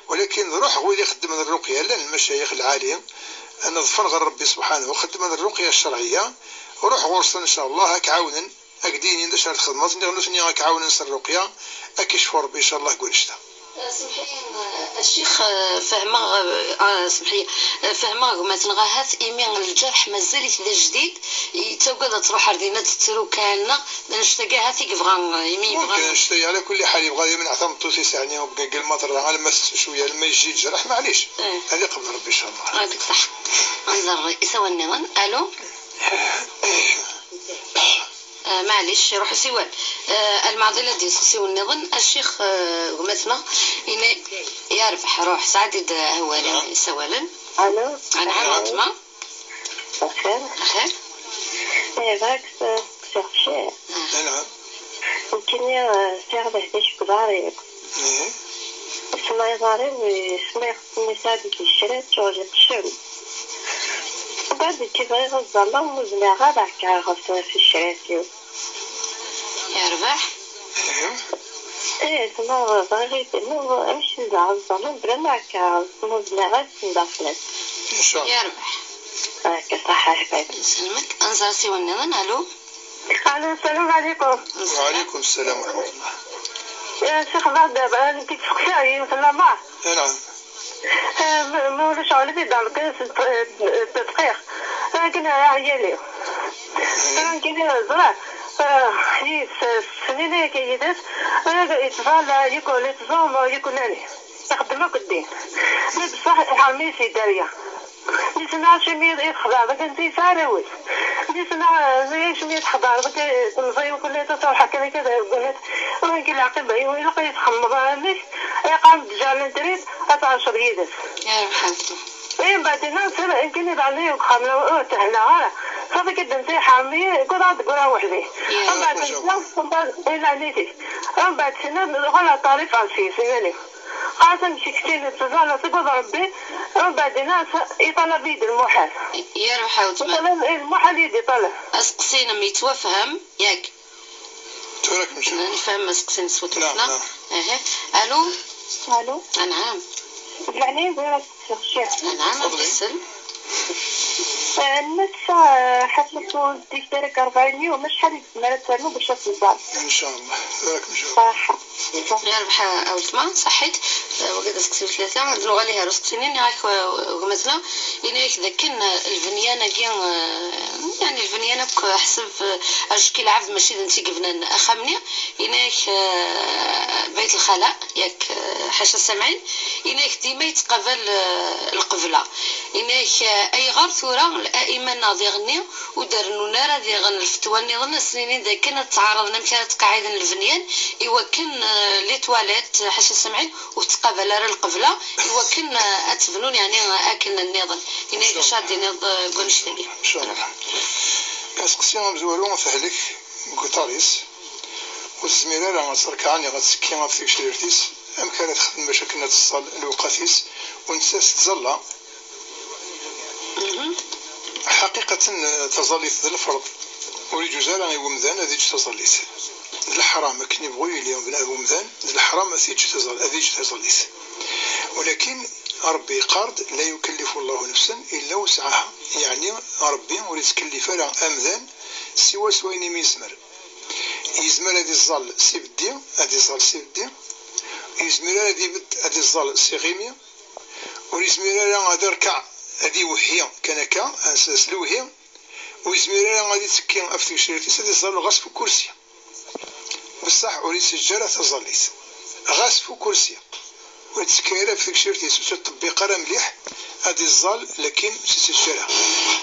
walakin ruḥ ɣer wid ixeddmen rruqya, llan lmacayix lɛali, neḍfen ɣer Rebbi subḥanahu, xeddmen rruqya ccerɛiyya, ruḥ ɣur-sen, ncallah, ad k-ɛawnen. Ad k-d-inin d acu ara txedmeḍ, niɣ nutni ad k-ɛawnen s rruqya, ad k-icfu Rebbi, ncallah, deg wannect-a. Semḥ-iyi, a ccix, fehmeɣ, a, semḥ-iyi, fehmeɣ gma-tneɣ ahat imi lǧerḥ mazal-it d ajdid, yettagad ad truḥ ar dinna ad tettru kan, neɣ d annect-agi ahat i yebɣa, imi yebɣa. Mumkin annect-agi, ɛla kulli ḥal, yebɣa ad yemneɛ tameṭṭut-is, yeɛni, deg lmaḍerra, alamma tettru cwiya, alamma yejji lǧerḥ, maɛlic. Eh. Ad iqbel Rebbi, ncallah. Ɛṭik ṣṣeḥḥa. Ad nẓer isawalen nniḍen. Alo? Ah, maɛlic, iruḥ usiwel. Ah, almeɛḍil ad d-yas usiwel nniḍen. A ccix, ah, gma-tneɣ, ini, yerbeḥ, ruḥ, sɛeddi-d, ah, awal, isawalen. Alo? Anɛam, Faṭma. Axir? Axir? Eh, bɣiɣ ad k-sseqsiɣ ciṭ. Ah. Anɛam. Nekkini, ah, sɛiɣ lehlak deg uḍar-iw. Ih. Isemma iḍar-iw, isemma ixeṣṣen yesɛa deg yecrat, tuɣal iqeccem. Mbeɛd nekki bɣiɣ ad ẓalleɣ, ur zmireɣ ara ad ɛekkeɣ ɣef, ɣef yecrat-iw. Yerbeḥ. Ih, tma bɣiɣ ad d-iniɣ amek i d-ɛeẓẓen, bla ma akka, ur zmireɣ ad sendɣ fell-as. Ncallah. Yerbeḥ. Akka, ṣaḥḥa, ḥbib. Nselmek. Ad nẓer asiwel nniḍen. Alo. Alo, السلام عليكم. وعليكم السلام ورحمة الله. يا شيخ بعد، أنا كنت سقسي، يمكن لا ما. نعم. آه، ما، ما ولاش على في دار القيس الت-، التدقيق. آه، كنا عيالي. آه، كنا زرع. آه، يس، سنين هيك يدس. آه، يتفال، يكون يتزوم، يكون ناني. يخدم أكل الدين. ما بصح يحرمي سي داريا. دي سنة شمية يتخضع، داك انت يسعى روي. دي سنة زي شمية يتخضع، داك تنزي وكل يتصور حكا كذا يقول لك. وين كي العقل بقى يقول لك يتخمض عنك. يقام ديجا لنتريد، أتعشر يدس. يا رب حالتو. إيه، بعد هنا نصير يمكن يبقى لي وخاملة وتهنا غير. صافي كده انت حامي، كل عاد قرا وحدي. يا ومن بعد رب. هنا، ومن بعد هنا نيتي. ومن بعد هنا غلا طريف على الفيس، يعني. قاسم شكتين التزال، تقول ربي. ومن بعد هنا يطلب يد المحال. يا رب حالتو. يطلب المحال يدي طلب. أسقسينا ميتوفهم، ياك؟ تبارك مشي. نفهم ما سقسي نسوة نعم، وحنا. نعم. اها. الو. الو. نعم. يعني زيرو ستة وعشرين. نعم، تفضلي. تسلم. آه، الناس، آه، حفلة الديك دارك أربعين يوم، شحال يتسنى لها تسالمو باش تصدر؟ ان شاء الله. تبارك مشي. صح. يا ربح أولتما، صحيت. آه، وقد سقسي ثلاثة، عندنا غالي هارو سقسيني، نعرف، آه، وقمتنا. إنك ذاكن البنيانة كي، آه، يعني البنيانة ك-، حسب، آه، أشكي العبد ماشي ذا نتي قبنا أخمني. إنك، آه، بيت الخلاء، ياك، آه، حاشا سامعين. إنك ديما يتقبل، آه، القبلة. إنك، آه، أي غير ثورة الأئمة ناضي غني ودار نونارة دي غن الفتوى نظن سنين ذاكن تعارضنا مكان تقاعد البنيان. إوا كان، آه، لي تواليت، آه، حاشا سامعين. وتقابل على القبلة، إوا كان، آه، أتبنون، يعني، آه، أكن النظام. إن هيك شاد النظام، آه، قول شتاقي. إن شاء الله. كنسقسي أمزورو فهلك قطاريس، وتزمير راه غتركعني غتسكي غتسيك شريرتيس، أم كانت تخدم باش كنا تصل الوقاتيس، ونسى تزلى. حقيقة، آه، تزليت ذا الفرض، ولي جزارة يومدان هذه تزليت. الحرام كني بغيو اليوم بنادم ومدان، الحرام أثيج تزال، أثيج تزاليت. ولكن ربي قارد: "لا يكلف الله نفسا إلا وسعها". يعني ربي ولي تكلف على أمدان سوى سوين ميزمر. يزمر هذه الظل سيبدي، هذه الظل سيبدي. يزمر هذه بد، هذه الظل سيغيمي. ولي يزمر هذا ركع، هذه وهي كان كا، أس-، أس لوهي. ويزمر هذه تكي أفتي شريتي، هذه الظل غصب كرسي. بصح ولي تسجل تزليت. غاس فو كرسي. وتسكيرا في كشيرتي سوسو تطبيق راه مليح. هادي الزال لكن سيسجلها.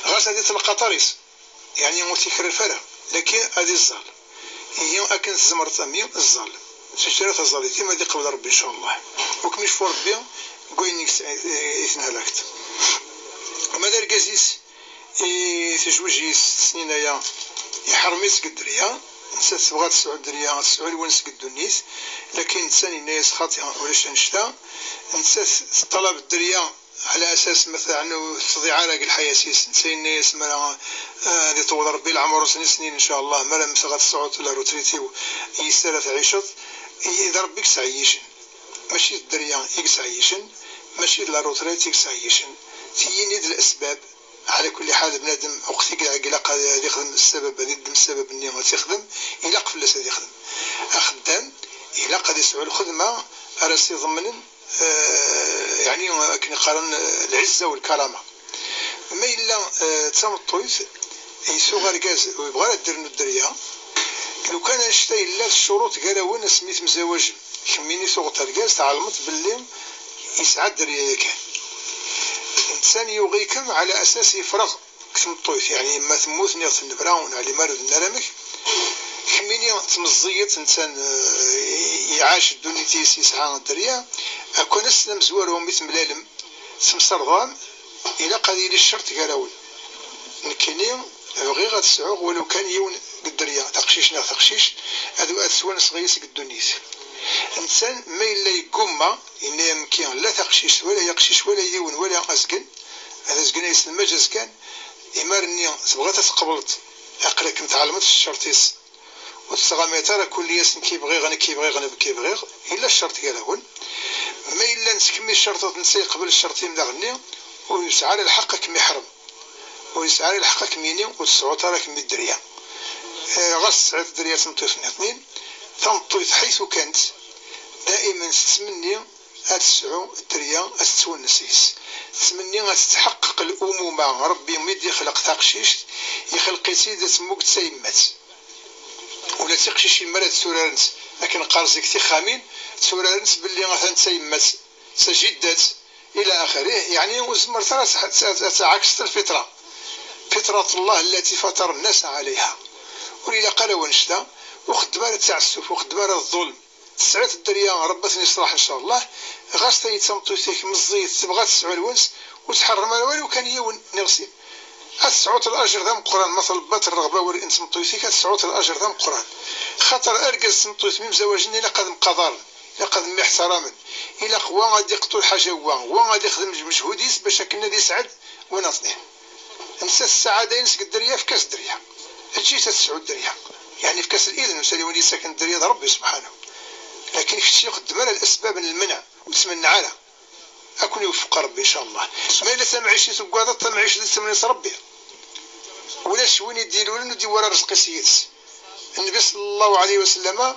غاس هادي تلقى طريس. يعني متكرر فرا. لكن هادي الزال. هي أكن زمرت أمي الزال. سجلها تزليت. كيما دي قبل ربي إن شاء الله. وكم يشفو ربي. كوين يس-، يسنها لكت. ماذا القزيس؟ إي تجوج يس سنين يا يحرمي سقدريا. نسات تبغى تسعود دريا، تسعود وين سقدو النيس. لكن نسان الناس خاطئة ولاش نشتا. نسات طلب الدريا على أساس مثلًا أنه تضيع على الحياة سيس. نسان الناس ما، آه، هذه طول ربي العمر سنين سنين إن شاء الله. ما لم تغى تسعود ولا روتريتي و-، يسالة تعيشت. إذا ربي كسعيشن. ماشي الدريا يكسعيشن. ماشي لا روتريت يكسعيشن. تييني د الأسباب. على كل حال، بنادم وقت يقلع قلق هذا يخدم السبب، هذا يدم السبب اني غادي يخدم، يلاق فلاس هذا يخدم. اخدام، يلاق هذا يسعو الخدمة، راه سيضمن، آه، يعني، كنا قارن العزة والكرامة. ما إلا، آه، تمطويت، يسوغ أرقاز ويبغى دير الدريا، لو كان أنشتا إلا الشروط قال وين سميت مزواج. كميني سوغ ترقاز تعلمت باللي يسعى الدريا كان. إنسان يوغيكم على أساس يفرغ كتمطويت، يعني ما تموت نيغ تنبرا ونعلي ما رد نرمك. كميني تمزيت إنسان، آه، يعاش الدنيا تيس يسعى الدريا. أكون السلام زوار وميت ملالم. سمسرضان، إلا قد يلي الشرط قال أول. نكني بغيغ أد سعوغ ولو كان يون قدريا، تقشيش نا تقشيش، أدو أد سوان صغيس قدونيس. إنسان ما إلا يقوم، إلا يمكن لا تقشيش ولا يقشيش ولا يون ولا أزقن، هذا أزقن يسلم ما جزقان، إمارني تبغى تتقبلت، أقلك متعلمت الشرطيس. Ur tettɣamiḍ ara kulli ass nekk i bɣiɣ, nekk i bɣiɣ, nekk i bɣiɣ. Yella ccerṭ gar-awen. Ma yella nettkemmil ccerṭ-, netta yeqbel ccerṭ-im daɣenni, ur yesɛi ara lḥeqq ad kem-iḥrem. Ur yesɛi ara lḥeqq ad kem-yini ur tesɛuḍ ara kemm dderya. Eh, ɣas tesɛiḍ dderya d tmeṭṭut-nniḍen, tameṭṭut ḥaytu kant, daimen tettmenni ad tesɛu dderya, ad tettwennes yes. Tettmenni ad tetḥeqqeq l'umuma. Rebbi mi d-ixleq taqcict, ixleq-itt-id ad temmug d tayemmat. Ula d tiqcicin mi ara d-tturarent, akken qqaren zik tixxamin, tturarent belli atan d tayemmat, d tajiddat, ila axirih, yeɛni ur temmert ara ad tɛ-, ad tɛakseḍ lfitra. Fitrat Allah allati fatara nnasa ɛalayha. Ur ilaq ara wanect-a, ur xeddem ara ttɛessuf, ur xeddem ara ḍḍulm. Tesɛiḍ dderya, Rebbi ad ten-iṣleḥ, ncallah. Ɣas tayi d tameṭṭut-ik meẓẓiyet, tebɣa ad tesɛu lwens, ur tḥerrem ara walu kan yiwen neɣ sin. Ad tesɛuḍ lajer d ameqqran, ma tṛebbaḍ rreɣba war n tmeṭṭut-ik, ad tesɛuḍ lajer d ameqqran. Xaṭer argaz d tmeṭṭut mi mzawajen ilaq ad mqadaren, ilaq ad mmiḥtaramen, ilaq wa ad iqeṭṭu lḥaǧa n wa, wa ad ixdem lmejhud-is bac akken ad isɛed win aṭnin. Nettat ssaɛada-ines deg dderya, efk-as dderya. Eǧǧ-it ad tesɛu dderya. Yeɛni efk-as lidn, usali win yettaken dderya d Rebbi subḥanahu. Lakin kečč ur xeddem ara lesbab n lmenɛ, ur ttmenneɛ ara. Ad ken-iweffeq Rebbi, ncallah. Ma yella tamɛict i tuggadeḍ, tamɛict di temniḍ Rebbi. Ulac win i d-ilulen ur d-iwwi ara rrezq-is yid-s. Nnbi sallallahu ɛalayhi wa sallama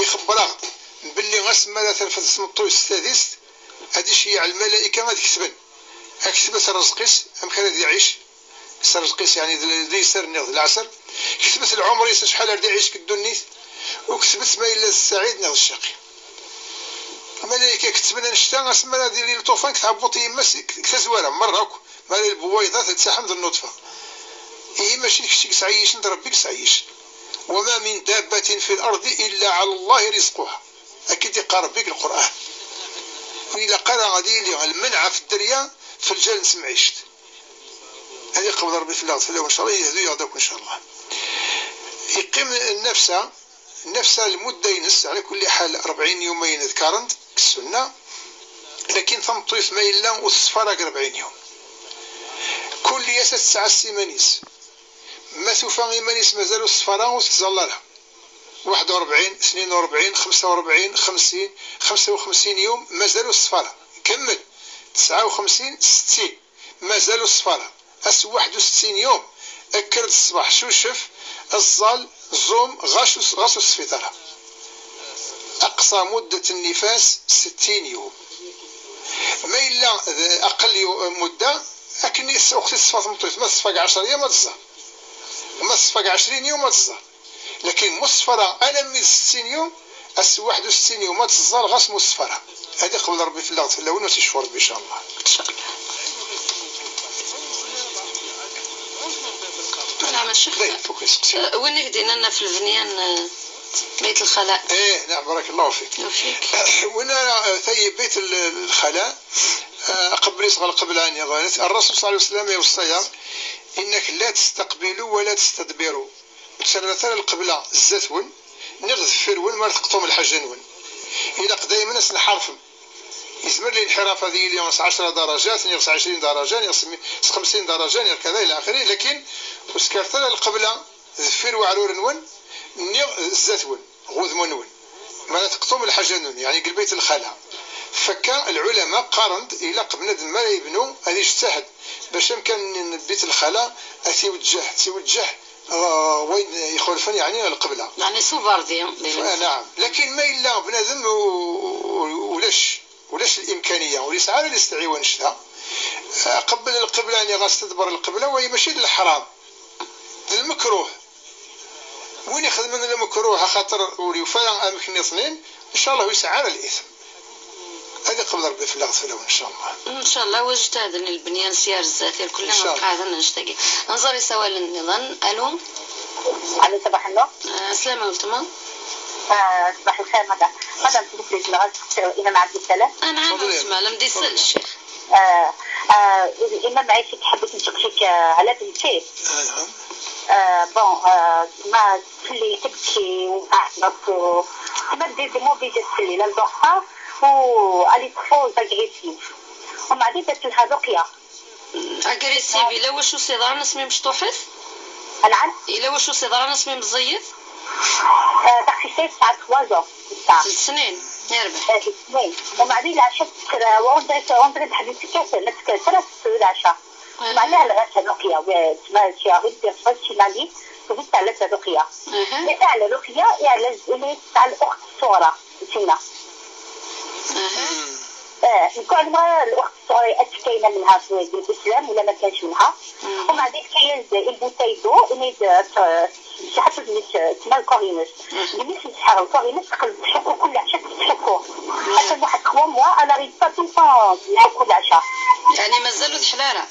ixebber-aɣ-d belli asmi ara terfed tmeṭṭut s tadist, ad iceyyeɛ lmalayka ad ketben, ad ketbet rrezq-is, amek ara d-iɛic s rrezq-is, yeɛni d, d liser neɣ d leɛser, ketbet lɛumer-is acḥal ara d-iɛic deg ddunit, u ketbet ma yella d ssaɛid neɣ d ccaqi. Lmalayka ketben annect-a, asmi ara d-yili lṭufan deg tɛebbuḍt n yemma-s, deg tazwara, merra akk, ma yella lbewayḍat ad ttaḥem d nnuṭfa. Ihi mačči d kečč i yesɛeyyicen, d Rebbi i yesɛeyyicen. وما من دابة في الأرض إلا على الله رزقها. Akka i d-iqqar Rebbi deg Lqur'an. Ur ilaq ara ad yili lmenɛ ɣef dderya f lǧal n temɛict. Ad iqbel Rebbi fell-aɣ d fell-awen, ncallah, yehdu-yaɣ-d akk, ncallah. Yeqqim nnefsa, nnefsa lmudda-ines, ɛla kulli ḥal, rebɛin yum ayen ḍekren deg ssunna, lakin tameṭṭut ma yella ur teṣfa ara deg rebɛin yum. Kulli ass ad tesɛa s iman-is. Ma tufa iman-is mazal ur teṣfa ara, ur tettẓalla ara. واحد وأربعين، اثنين وأربعين، خمسة وأربعين، خمسين، خمسة وخمسين يوم مازالوا الصفارة. كمل. تسعة وخمسين، ستين، مازالوا الصفارة. أس واحد وستين يوم، أكرد الصباح، شوشف، الزال، زوم، غاش، غاش السفيطرة. أقصى مدة النفاس ستين يوم. ما إلا أقل يو-، مدة، أكني س-، أختي تصفى ثمنطيس، ما تصفى عشر أيام ما تزال. ما تصفى عشرين يوم ما تزال. لكن مصفرة ألم من ستين يوم، أس واحد وستين يوم ما تزال غاس مصفرة. هذه قبل ربي في اللغة في الأول وتشفى ربي إن شاء الله. إن شاء الله. نعم الشيخ. طيب، فوق يسقسي. أه، وين يهدينا لنا في البنيان، أه، بيت الخلاء؟ إيه، نعم، بارك الله فيك. وفيك. وين أنا، أه، ثيب بيت ال-، الخلاء، أه، قبل يصغر قبل أن يغلط. الرسول صلى الله عليه وسلم يوصي: إنك لا تستقبلوا ولا تستدبروا. Ur ttserrat ara lqebla zdat-wen, niɣ deffir-wen mi ara teqḍum lḥaǧa-nwen. Ilaq daymen ad s-nḥerfem. Yezmer linḥiraf ad yili s ɛecra darajat, niɣ s ɛecrin daraja, niɣ s mi-, s xemsin daraja, niɣ kada ila axiri, lakin ur skerret ara lqebla deffir weɛrur-nwen, niɣ zdat-wen, ɣ udem-nwen. Mi ara teqḍum lḥaǧa-nwen, yeɛni deg lbeyt lxala. Fakka lɛulama qqaren-d, ilaq bnadem mi ara yebnu ad ijtahed, bac amkan n lbeyt lxala ad t-iweǧǧeh, ad t-iweǧǧeh, ah, wayen ixulfen, yeɛni lqebla. Yeɛni s uberdi. Ah, naɛam. Lakin ma yella bnadem u-, u-, ulac, ulac limkaniya, ur yesɛi ara listiɛi wanect-a, ah, qebbel lqebla, niɣ ad s-tedber lqebla, waya mačči d leḥram. D lmekruh. Win ixedmen lmekruh, axaṭer ur yufi ara amek nniḍnin, ncallah ur yesɛi ara lithm. Ad iqbel Rebbi fell-aɣ fell-awen, ncallah. Ncallah, wajtaden lbenyan s yar zdat, irkelli ncallah. Nqeɛden annect-agi. Nẓer isawalen nniḍen. Alo? Alo, ṣṣbeḥ nnuṛ. Ah, slama weltma. Ah, ṣṣbeḥ lxir, madam. Madam, s'il vous plaît, zemreɣ ad sqsiɣ Imam Ɛebdessalam? Ah, nɛam, tfeḍli. Weltma, la m-d-isel ccix. آه، آه، الإمام عيسى، حبيت نسقسيك، آه، على بنتي. آه، نعم. آه، بون، آه، ما تسلي تبكي وتعيط و-، ما دير دي موفي جات تسلي لا الدوخة و الي تخوز اغريسيف. ومن بعد درت لها رقية. اغريسيف، الا واش صدران اسمي مشطوحث؟ نعم. الا واش صدران اسمي مزيف؟ آه، تاع خشيت تاع ثلاثة. تاع ست سنين. يا ربي. آه، ست سنين. ومن بعد العشاء تسرى، وانت، وانت تحبي تكاسر، ما تكاسر، تسرى العشاء. أها. معناها الغاثة الرقية، و-، تسمى شي غير دير صوت شي مالي، وزيد تاع الغاثة الرقية. أها. إيه، تاع الرقية، إيه، على ز-، إيه، تاع الأخت الصغرى، تسمى. أها. اه، نكون مع الأخت الصغرى، أتش كاينة منها في دين الإسلام ولا ما كانش منها. ومع ذلك كاين البوتايدو، إني د-، ت-، شي حاجة اللي ت-، تسمى الكورينوس. بالنسبة للصحة، الكورينوس تقلب تحكو كل عشاء، تحكو. حتى واحد trois mois، أنا غير با تو با نحكو العشاء. يعني مازالو تحلالة؟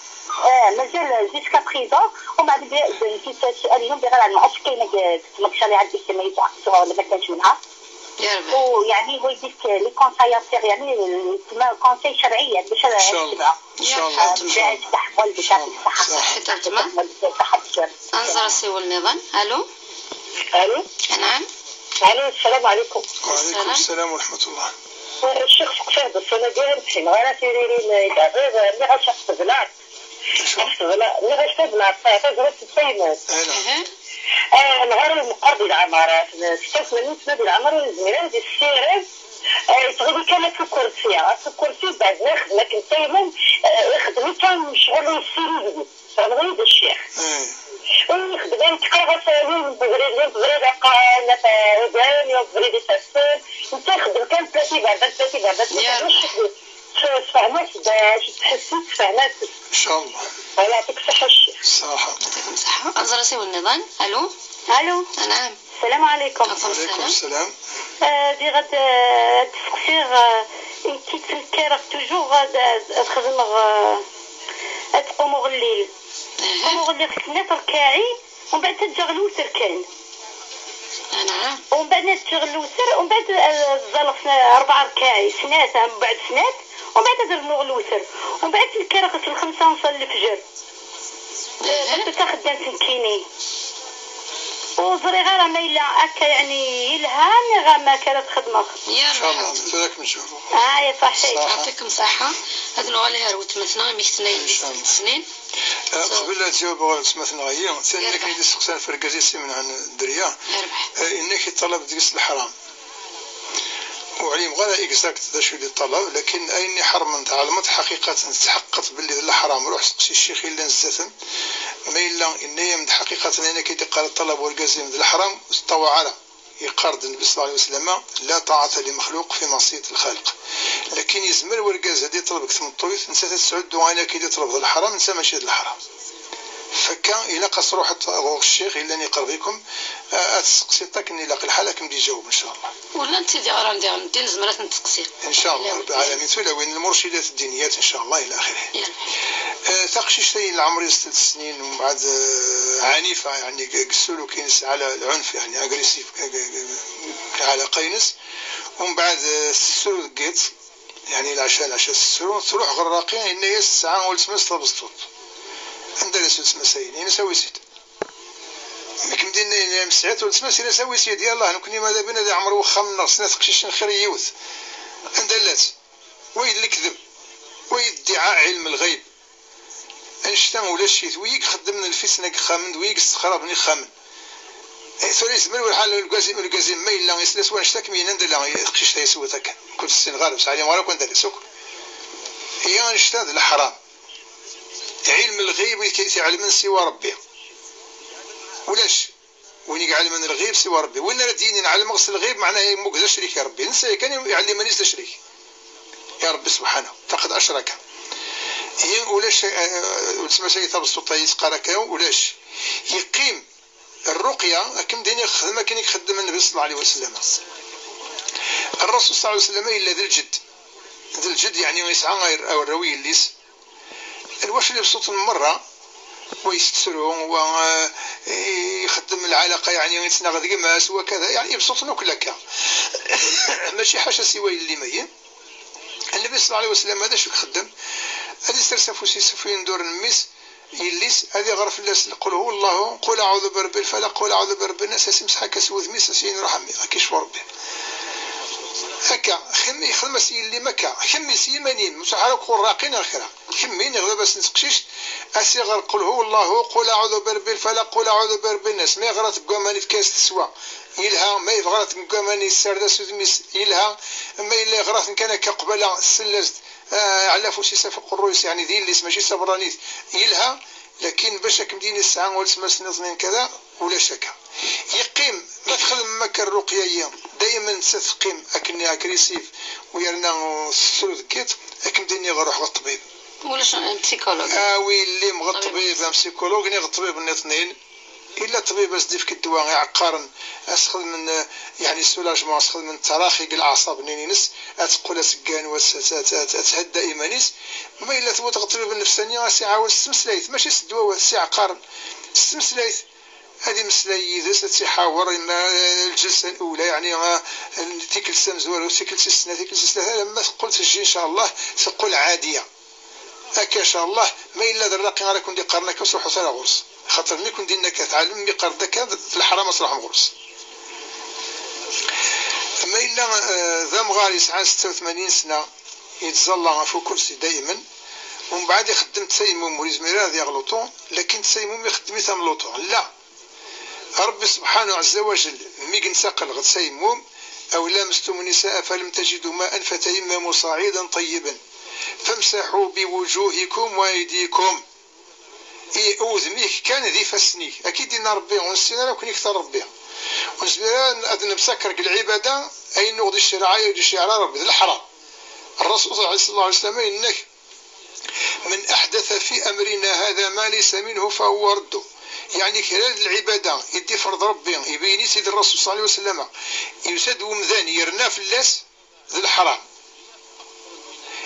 اه، مازال جيسكا بريزون. ومع ذلك نسيت السؤال اليوم، بغير على ما عرفتش كاينة ك-، تسمى الشريعة الإسلامية تاع الصغرى ولا ما كانش منها. يا ربي. ويعني هو يديك لي كونساي افير، يعني تسمى كونساي شرعي، يعني باش ان شاء الله. ان شاء الله. باش تحمل، باش تعطيك الصحه. صحيت تما. تحمل، صحه بزاف. انزر سي والنظام. الو. الو. نعم. الو، السلام عليكم. وعليكم السلام. السلام ورحمه الله. الشيخ فقفير، بس انا ديال مسكين، انا تيريرين يدعي، مي غنشق في بلاد. شو؟ لا، لا، غير شاب العرفات، غير ست سيمات. انا. اه، نهار المقر ديال العمارات، ستة وثمانين سنة ديال العمر، والزميلة ديال السيرة. اه، يتغدي كان في الكرسي، في الكرسي بعد ما يخدم، لكن دايما، اه، يخدم كان شغل يسيري لي. فهمتني الشيخ؟ ايه. ويخدم كان تقرا سالين بغريد، بغريد قال، بغريد يتسل. انت يخدم كان ثلاثي بعد ثلاثي بعد ثلاثي. يا ربي. تفهمت باش تحسي تفهمت. ان شاء الله. الله يعطيك الصحة الشيخ. الصحة. يعطيكم الصحة. أنزل سي والنظام. ألو. ألو. نعم. السلام عليكم. عليكم السلام. السلام. آه، دي غد، آه، تسقسيغ، آه، إن كي تنكرغ توجور غد، آه، تخدمغ، آه، تقومغ الليل. أها. تقومغ الليل خصني تركاعي، ومن بعد تجغ الوتر كان. نعم. ومن بعد نتشغل الوتر، ومن بعد، آه، الزلق سنا-، أربع ركاعي، سنات، من بعد سنات، ومن بعد درنا الوتر، ومن بعد نكرغ الخمسة ونص الفجر. آه، درت حتى خدام تنكيني. وزري غير ما إلا هكا، يعني، يلهاني غير ما كانت خدمة. يا إن شاء الله، ربي. تراك نشوفو. آه، يا صحيح. صح. يعطيكم الصحة. هاد نوع اللي هاروت مثلا، ميكتنا إن شاء الله. ست سنين. آه، قبل لا تجاوب على تسمى ثنائية، ثاني يربح. كاين اللي سقسان في الكازيسي من عن الدريا. يربح. آه، إنك طلب ديس الحرام. وعليم غير إكزاكت ذا شو اللي طلب، لكن أين حرم أنت علمت حقيقة تحققت باللي الحرام، روح سقسي الشيخ إلا نزتن. ما إلا إن يمد حقيقة أنا كي قال الطلب والقزيم ذا الحرام، استوى على. يقرض النبي صلى الله عليه وسلم: لا طاعة لمخلوق في معصية الخالق. لكن يزمر ورقاز هذه طلبك ثم الطويث، نسى تسعود دعانا كي تطلب الحرام، نسى ماشي الحرام. فكا إلا قص روح غور الشيخ إلا نقربيكم، آه، تسقسي طاك إني لاقي الحال كم دي جاوب إن شاء الله. ولا أنت دي غرام دي غرام دين زمرات نتسقسي. إن شاء الله رب العالمين. تولى وين المرشدات الدينيات إن شاء الله إلى آخره. يا ربي. آه، تاقشيش تاين العمر يستل سنين ومن بعد، آه، عنيفة، يعني، ق-، ق-، السلوك ينس على العنف، يعني، أغريسيف، ق-، ق-، ق-، على قينس. ومن بعد، آه، السلوك قيت، يعني، العشاء، العشاء السلوك، تروح غراقين، إن هي الساعة والسماس تبسطوط. عندها الأسود سماسين، يعني، سوي سيد. مك مدينة، يعني، مسعيت والسماس، إلى سوي سيد، يلا، نكوني ماذا بينا ذي عمر وخم نص، ناس قشيشين خير يوث. عندها اللات. ويد الكذب، ويد ادعاء علم الغيب. أنشتا ولا شيت، ويك خدم من الفتنة خامن، ويك استخراب من خامن. إيه، ثوري زمن والحال القاسم، القاسم ما إلا يسلس وأنشتا كمينا ندلا يقشيش تايسوي تاك. كنت السن غالب، سعلي مغالب كنت دالي سوق. هي أنشتا ذا الحرام. علم الغيب كي تعلم سوى ربي. ولاش؟ وين يعلم من الغيب سوى ربي؟ وين راه ديني نعلم غسل الغيب، معناه يموك ذا شريك يا ربي. نسى كان يعلمني ذا شريك. يا ربي سبحانه، فقد أشرك. هي ولاش، آه، وتسمى شيء تبسط يسقى ركاو، ولاش؟ يقيم الرقية، كم دين يخدم، كان يخدم النبي صلى الله عليه وسلم. الرسول صلى الله عليه وسلم إلا ذي الجد. ذي الجد يعني يسعى غير أو الروي الليس. الوش اللي بصوت مرة ويستسرو ويخدم العلاقة، يعني يتسنى غير ماس وكذا، يعني بصوت نوك لك. ماشي حاجة سوى اللي مية. النبي صلى الله عليه وسلم هذا شو خدم؟ هذه سرسة فوسي سفين دور الميس. يليس هذه غرف الناس، قل هو الله، قل أعوذ برب الفلق، قل أعوذ برب الناس، أسي مسحك سوذ ميس، أسي رحمي، أكيش ربي. Akka, xemmi, xdem-as i yelli-m akka, xemmi s yiman-im, ur ttruḥ ara akk ɣur rraqi neɣ kra. Xemmi neɣ baba-s n teqcict, a s-iɣer qul huwa Allahu, qul aɛudu bi rabbil falaq, qul aɛudu bi rabbin nas. Ma yeɣra-t deg waman, ifka-as teswa, yelha. Ma yebɣa yeɣra-t deg waman, yessared-as udem-is, yelha. Ma yella yeɣra-ten kan akka qbala, tsell-as-d, ah, yeɛla afus-is ɣef uqerruy-is, yeɛni d yelli-s, mačči d taberranit, yelha. Lakin bac ad kem-d-yini tesɛa weltma-s nniḍen kada, ulac akka. Yeqqim, ma txedmem akka rruqya-yi, daymen nettat teqqim akken agressive, u yerna tettru deg yiḍ, ad kem-d-iniɣ ruḥ ɣer ṭṭbib. Ulac un psychologue. Awi yelli-m ɣer ṭṭbib, un psychologue, neɣ ṭṭbib nniḍen. Illa ṭṭbib ad s-d-ifk ddwa iɛeqqaren, ad s-xedmen, eh, yeɛni soulagement, ad s-xedmen taraxi deg leɛṣab-nni-ines, ad teqqel ad teggan, u ad s-, ad, ad, ad, ad thedda iman-is. Ma yella tewweḍ ɣer ṭṭbib nnefsani, ad s-iɛawen s tmeslayt, mačči s ddwa, s iɛeqqaren, s tmeslayt. Ad imeslay yid-s, ad tt-iḥawer, imma, eh, lǧelsa n ula, yeɛni, eh, tikkelt tamezwarut, tikkelt tis snat, tikkelt tis tlata, alamma teqqel tejji, ncallah, teqqel ɛadiya. Akka, ncallah, ma yella d rraqi ara ken-d-iqqaren akka, ur ttruḥut ara ɣur-s. Xaṭer mi ken-d-yenna akka, tɛelmem mi iqqar-d akka, d leḥram ad truḥem ɣur-s. Ma yella, eh, d amɣar yesɛan setta u tmanyin sna, yettẓalla ɣef ukersi daymen, umbeɛd ixeddem tayammum, ur yezmir ara ad yaɣ luṭu, lakin tayammum ixeddem-it am luṭu. La. Ṛebbi subḥanahu ɛezza wa jell, mi yentaqel ɣer tayammum, أو لامستم النساء فلم تجدوا ماء فتيمموا صعيدا طيبا فامسحوا بوجوهكم وأيديكم. I udem-ik kan d ifassen-ik. Akka i d-yenna Ṛebbi, ur nessin ara akken ikter Ṛebbi. Ur nezmir ara ad nemsaker deg lɛibada, ayen ur ɣ-d-icreɛ, ur ɣ-d-icreɛ ara Ṛebbi, d leḥram. Ṛṛasul ṣalla Llahu ɛalayhi wa sallam yenna-k: من أحدث في أمرنا هذا ما ليس منه فهو رد. Yeɛni kra n lɛibada i d-ifreḍ Ṛebbi, ibeyyen-itt-id Ṛṛasul ṣalla Llahu ɛalayhi wa sallam, yusa-d wemdan yerna fell-as, d leḥram.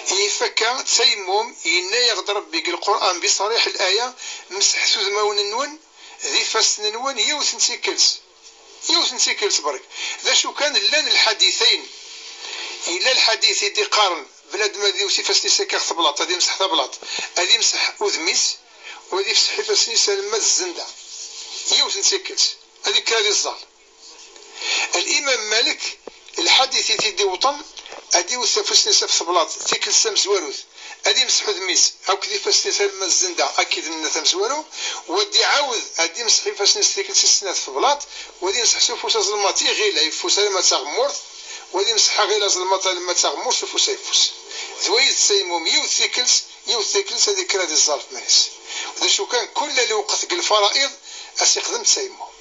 Yif akka, tayammum, yenna-yaɣ-d Ṛebbi deg Lqur'an bi ṣṣariḥ laya: مسحوا وجوهكم وأيديكم, d ifassen-nwen yiwet n tikkelt. Yiwet n tikkelt berk. D acu kan, llan lḥaditayn. Yella lḥadit i d-iqqaren bnadem ad iwet ifassen-is akka ɣer teblaḍt, ad imseḥ tablaḍt, ad imseḥ udem-is, u ad ifseḥ ifassen-is alamma d zzenda. Yiwet n tikkelt. Ad ikker ad iẓẓal. Limam Malik, lḥadit i t-id-iwṭen, ad iwet afus-is ɣef teblaḍt tikkelt tamezwarut, ad imseḥ udem-is akked ifassen-is alamma d zzenda, akked nna tamezwaru, u ad iɛawed ad imseḥ ifassen-is tikkelt tis snat ɣef teblaḍt, u ad imseḥ s ufus azelmaḍ iɣil ayeffus alamma d taɣemmurt, u ad imseḥ aɣil azelmaḍ alamma d taɣemmurt s ufus ayeffus. D wayi d tayammum, yiwet tikkelt, yiwet tikkelt ad ikker ad iẓẓal ɣef iman-is. D acu kan, kul lweqt deg lfaraid, ad s-ixdem tayammum.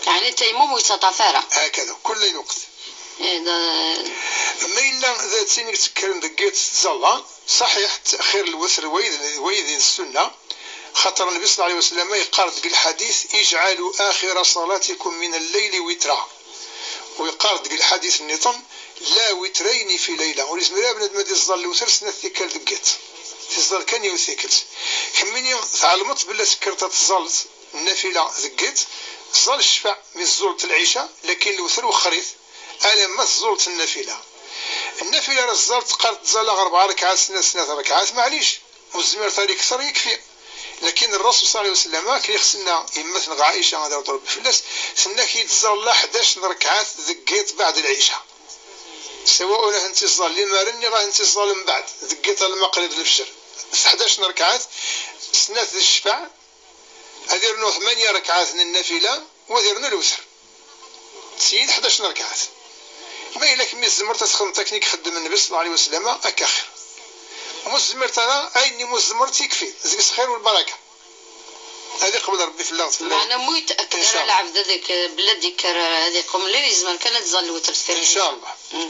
Yeɛni tayammum ur yettaṭṭaf ara. Hakada, kul lweqt. Eh, da- Ma yella d tin i yettekkren deg yiḍ tettẓalla, ṣaḥiḥ, ttixir lwetr d wayi d, wayi d ssunna, xaṭer Nnbi ṣalla Llahu ɛalayhi wa sallam yeqqar deg lḥadit: اجعلوا آخر صلاتكم من الليل وترا. U yeqqar deg lḥadit nniḍen: لا وترين في ليلة. Ur yezmir ara bnadem ad iẓẓal lewter snat tikkal deg yiḍ. Tiẓẓal kan yiwet tikkelt. Kemmini tɛelmeḍ belli tekkreḍ ad tẓẓaleḍ nnafila deg yiḍ, ẓẓal ccfeɛ mi tẓẓuleḍ lɛica, lakin lewter wexxer-it alamma tẓẓuleḍ nnafila. Nnafila ara tẓẓaleḍ, teqqar tẓẓaleɣ rebɛa rekɛat, snat, snat rekɛat, maɛlic, ur tezmireḍ ara ikter, yekfi. Lakin Ṛṛasul ṣalla Llahu ɛalayhi wa sallam, akken i ɣ-tenna yemma-tneɣ Ɛica, ad iṛḍu Ṛebbi fell-as, tenna-k yettẓalla ḥdac n rekɛat deg yiḍ beɛd lɛica. Sawaء ad tent-iẓẓal limaren neɣ ad tent-iẓẓal mbeɛd, deg yiḍ alamma qrib lefjer. Ḥdac n rekɛat, snat d ccfeɛ, ad irnu tmanya rekɛat n nnafila, u ad irnu lewter. Syin ḥdac n rekɛat. Ma yella kemmi tzemreḍ ad txedmeḍ akken i ixeddem Nnbi ṣalla Llahu ɛalayhi wa sallam, akka xir. Ma ur tezmireḍ ara, ayenni ma ur tezmireḍ yekfi, deg-s xir u lbaraka. Ad iqbel Ṛebbi fell-aɣ, fell-awen. Meɛna ma ur yettaked ara lɛebd ad ik-, belli ad d-ikker, ad iqum, la yezmer kan ad iẓẓal lewter s tirmit. Ncallah. Mm.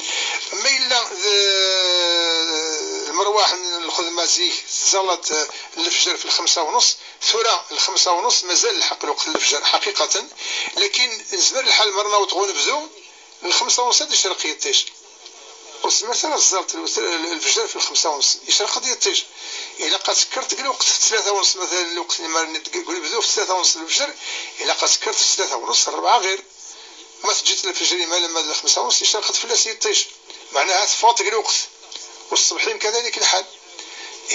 Ma yella d lmerwaḥ n lxedma zik, tẓallat, eh, lefjer fi lxemsa u nus, tura lxemsa u nus mazal lḥeq lweqt n lefjer ḥaqiqatan, lakin nezmer lḥal mer naweḍ ɣer unebdu, lxemsa u nus ad d-icreq yiṭij. Ur tezmireḍ ara ad tẓaleḍ lwet-, lefjer fi lxemsa u nus. Yecreq-d yiṭij. Ilaq ad tekkreḍ deg lweqt f tlata u nus, matalan, lweqt n lemar-nni deg, deg unebdu f tlata u nus n lefjer, ilaq ad tekkreḍ f tlata u nus, rebɛa ɣir. Ma teǧǧiḍ lefjer-im alamma d lxemsa u nus, yecreq-d fell-as yiṭij. Meɛnaha teffɣeḍ deg lweqt. U ṣṣbeḥ-im kadalik lḥal.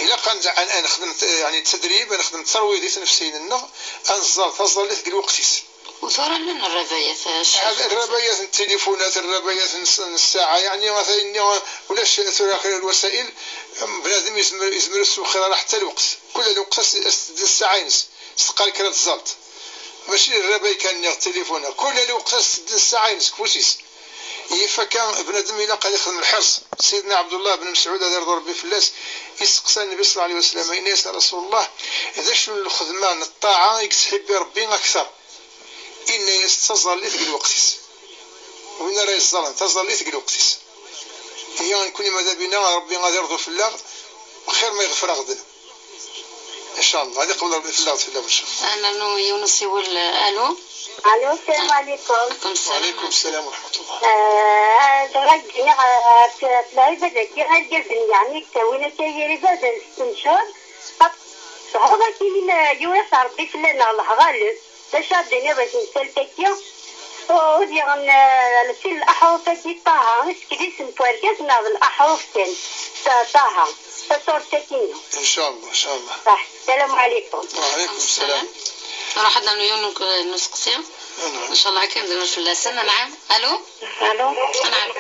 Ilaq ad, ad, ad nexdem t-, yeɛni ttadrib, ad nexdem ttṛwid i tnefsiyin-nneɣ, ad nẓall taẓallit deg lweqt-is. Utura llan rrabayat, a Ccix. Rrabayat n tilifunat, rrabayat n s- n ssaɛa, yeɛni ata-yenni ulac tura kra n lwasa'il, bnadem yezmer yezmer ur yessewxir ara ḥetta lweqt. Kul lweqt as- as-tedden ssaɛa-ines, s teqqar kra tẓalt. Mačči rrabay kan nniɣ tilifuna, kul lweqt as-tedden ssaɛa-ines deg ufus-is. Yif akka bnadem ilaq ad ixdem lḥirṣ. Sidna Ɛebdullah ben Mesɛud, ad irḍu Rebbi fell-as, isteqsa Nnbi ṣella Llahu ɛalayhi wa sallam, yenna-yas: "A Rasul Llah, d acu n lxedma n ṭṭaɛa i yettḥibbi Rebbi akteṛ?" Inna-yas: "D taẓallit deg lweqt-is." Win ara yeẓẓalen taẓallit deg lweqt-is. Ihi nekkni madabina Rebbi ad irḍu fell-aɣ, xir ma iɣfer-aɣ-d. Ncallah ad iqbel Rebbi fell-aɣ-d fell-awen ncallah. Ad nernu yiwen usiwel. Alo. Alo, salam ɛlikum. Ɛlikum salam. Ɛlikum salam wa rahmatullah. Eh, bɣiɣ ad d-iniɣ ɣef lɛibad-agi, argaz-nni yeɛni yettawin akka yir iberdan s tneccar, tesɛuḍ akkin yiwwas Rebbi fell-aneɣ lehɣaleb. D acu ara d-tiniḍ i temsalt-agi? Ur diɣen, eh, si leḥruf-agi Ṭaha, iskel isem n wergaz neɣ d leḥruf kan? Ṭaha, tasurt-agi-nni. Ncallah, ncallah. Saḥ. Salam ɛlikum. Wa ɛlikum salam. Nruḥ ad nernu yiwen n useqsi. Ncallah kan d-nernu fell-asen. Anɛam. Alo. Alo. Anɛam.